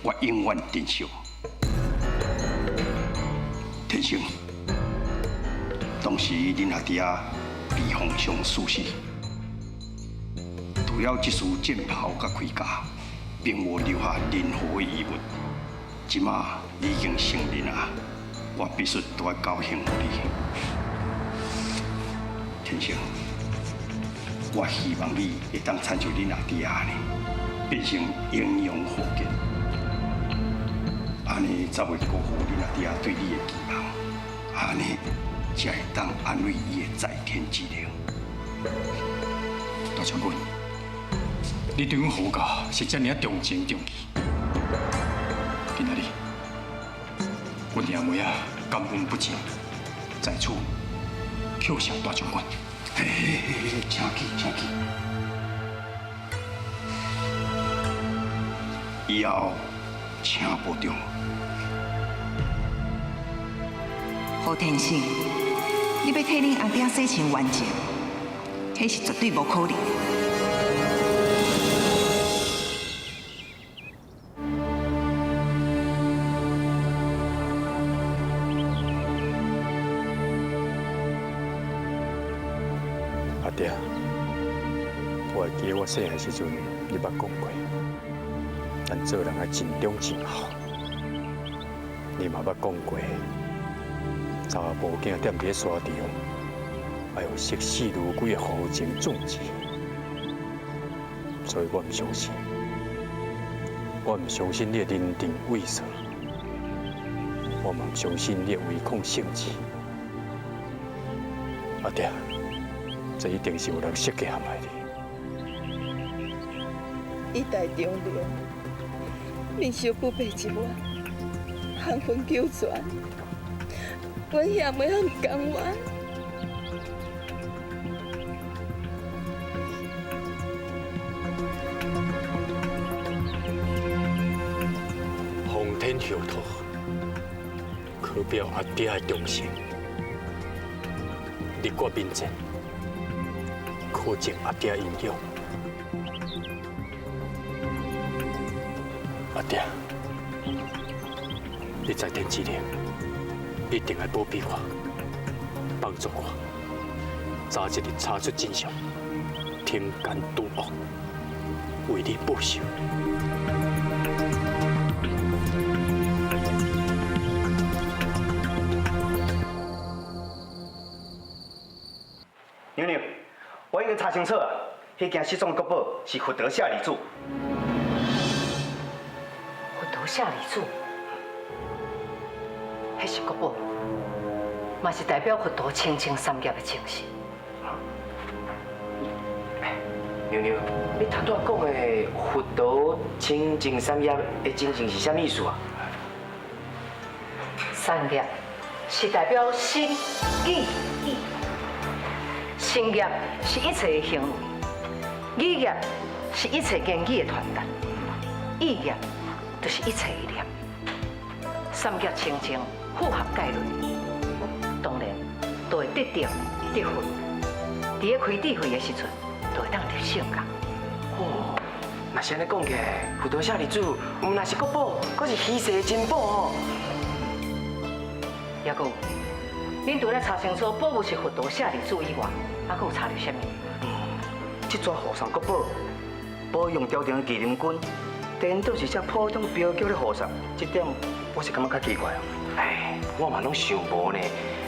我永遠珍惜。天成，當時恁阿弟仔被皇上處死，除了這束戰袍佮盔甲，並無留下任何的遺物。這馬你已經成人啊，我必須都愛交還予你。天成，我希望你會當親像恁阿弟仔按呢，變成英勇豪傑，按呢才袂辜負恁阿弟仔對你的期望，按呢才會當安慰伊的在天之靈。大將軍，你對阮何家是這爾重情重義，今仔日，阮兄妹仔感恩不盡，在此叩謝大將軍。嘿嘿嘿，請起，請起。以後請保重。何天成，你欲替恁阿爹洗清冤情，彼是絕對無可能。阿爹，我會記得我細漢時陣，你捌講過，咱做人愛盡忠盡孝。你嘛捌講過，查某囝踮佇咧沙場，愛有視死如歸的豪情壯志。所以我毋相信，我毋相信你的臨陣畏縮，我嘛毋相信你的違抗聖旨。阿爹，這一定是有人設計陷害你。一代中流，面相不白一碗，含混九泉，阮兄妹仔毋甘愿。奉天厚土，可表阿爹的忠心；立国民战，可证阿爹英勇。阿爹，你在天之灵，一定愛保庇我，幫助我，早一日查出真相，懲奸除惡，為你報仇。娘娘，我已經查清楚啊，彼件失蹤的國寶是佛陀舍利子。佛陀舍利子，彼是國寶，嘛是代表佛陀清淨三業的精神。娘娘，你頭拄仔講的佛陀清淨三業的精神是啥物意思啊？三業是代表心、語、意。心業是一切的行為，語業是一切言語的傳達，意業就是一切的念。三業清淨，符合戒律，當然就會得定得佛。佇咧開智慧的時陣，就會當入聖覺。哦，若是按呢講起來，佛陀舍利子，毋但是國寶，閣是稀世的珍寶哦。抑阁有，恁除了查清楚宝物是佛陀舍利子以外，还阁有查著啥物？这纸护送国宝，保养朝廷的麒麟军，颠倒是只普通庙局咧护送，这点我是感觉较奇怪哦。哎，我嘛拢想无呢。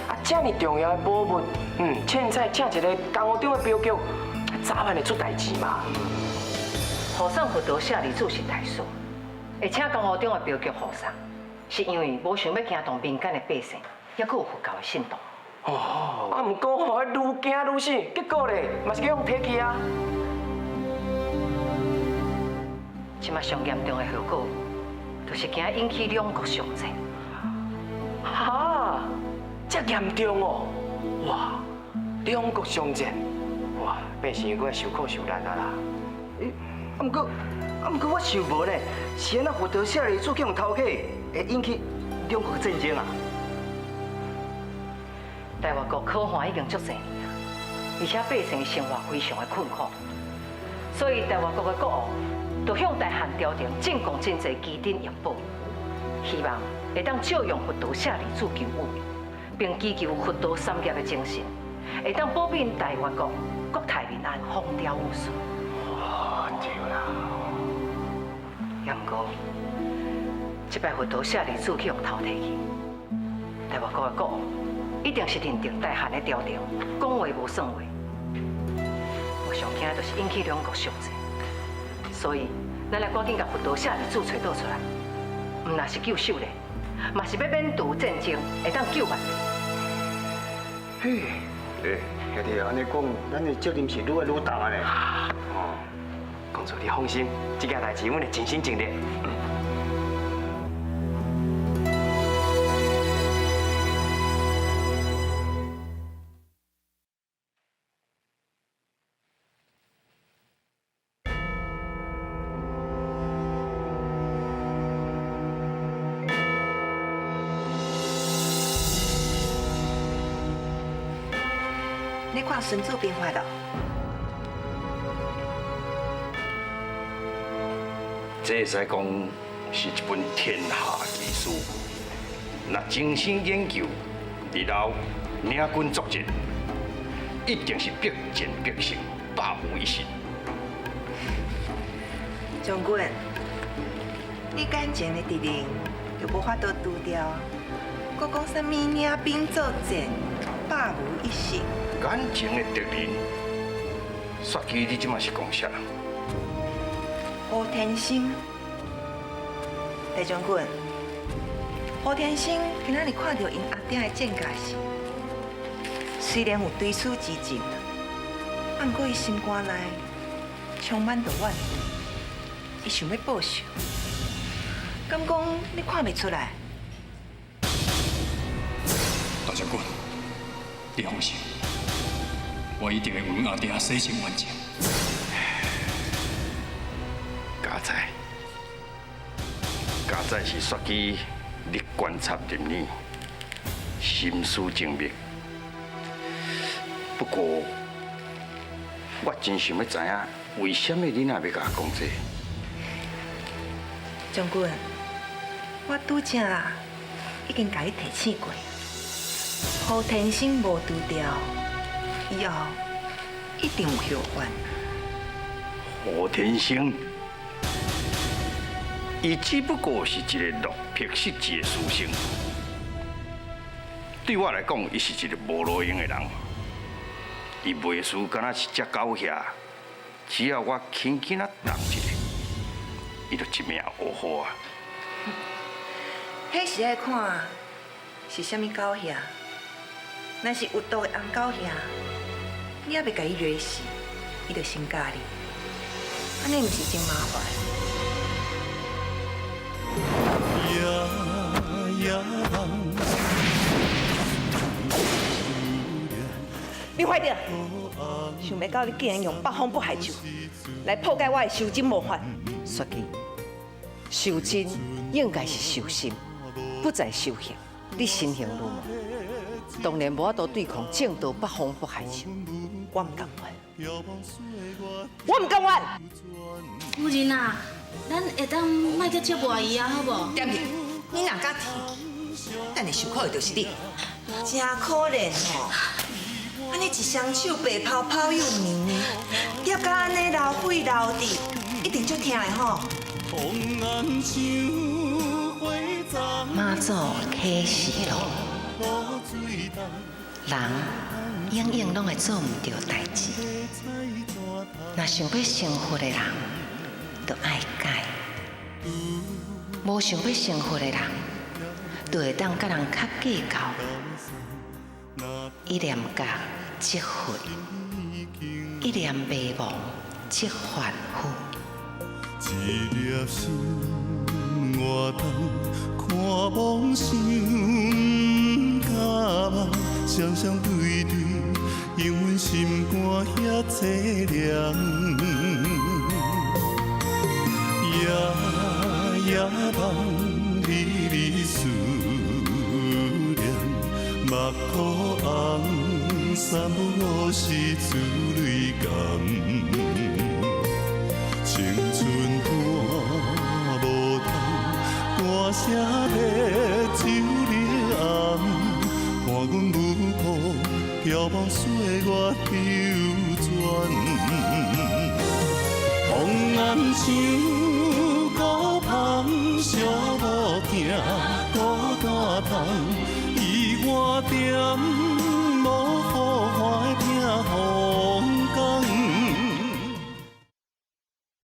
啊，这么重要的宝物，凊彩请一个江湖中的镖局，早晚会出代志嘛。护送佛陀舍利子是大事，会请江湖中的镖局护送，是因为无想欲惊动民间的百姓，抑阁有佛教的信徒。哦，啊，毋过吼，愈惊愈死，结果咧，嘛是去予提去啊。这马上严重的后果，就是惊引起两国上战。哈，这严重哦！哇，两国相战，哇，变成阁受苦受难啊啦！欸，啊，毋过我想无呢，是按怎佛陀舍利子去予偷去，会引起两国战争啊？大越国可汗已经足济年啊，而且百姓生活非常的困苦，所以大越国的国王就向大汉朝廷进贡真济奇珍异宝，希望会当借用佛陀舍利子求雨，并祈求佛陀三业的精神，会当保庇大越国国泰民安、风调雨顺。哦，对啦。也毋过，这摆佛陀舍利子去予偷提去，大越国的国王一定是认定大汉的朝廷讲话无算话，我上惊就是引起两国相战，所以咱来赶紧共佛陀舍利子揣倒出来，毋但是救秀莲，嘛是欲免除战争，会当救万民。嘿，欸，兄弟，按呢讲，咱的责任是愈来愈重啊咧。哦，公主你放心，这件代志阮会尽心尽力。你看《孙子兵法》咯？这会使讲是一本天下奇书。若精心研究，日后领军作战，一定是必战必胜，百无一失。将军，你眼前的敌人就无法度除掉，阁讲啥物领兵作战，百无一失。眼前的敌人，雪姬，你这马是讲啥人？胡天星，大将军，胡天星今仔日看著𪜶阿爹的战甲时，虽然有追思之情，啊，毋过伊心肝内充满著怨恨，伊想欲报仇。敢讲你看袂出来？大将军，你放心。我一定会为阮阿爹洗清冤情。家仔，家仔是雪姬，你观察入腻，心思精密。不过，我真想欲知影，为啥物你若欲共我讲这个？将军，我拄才已经共你提醒过，胡天星无除掉，以后一定有后患。胡天星，伊只不过是一个落魄失志的书生，对我来讲，伊是一个无路用的人。伊袂输敢若是只狗遐，只要我轻轻仔动一下，伊就一命呜呼啊！彼是爱看是啥物狗遐，若是有毒的红狗遐，你犹袂共伊惹死，伊就先咬你，按呢毋是真麻烦？你快点！想袂到你竟然用北方不害咒来破解我的修真魔法。雪姬，修真应该是修心，不在修行。你身形如魔，当然无法度对抗正道北方不害咒。我毋甘愿，我毋甘愿。夫人啊，咱会当莫阁折磨伊啊，好无？踮去，你若敢提，等下受苦的就是你，真可怜吼！按呢一雙手白泡泡又黏黏，捏甲按呢流血流滴，一定足疼的吼。媽祖啟示錄，人永遠攏會做毋著代誌。若想欲成佛的人，就愛改；無想欲成佛的人，就會當佮人較計較。一念覺則佛，一念迷茫則凡夫。一粒心活動，看夢想不敢夢，雙雙對對，永阮心肝遐凄涼。夜夜夢離離思念，目眶紅，三不五時珠淚乾。青春伴無通，歌聲欲酒入暗，伴阮舞步飘茫歲月流轉。風暗像孤芳，寂寞疼孤單通，伊我踮。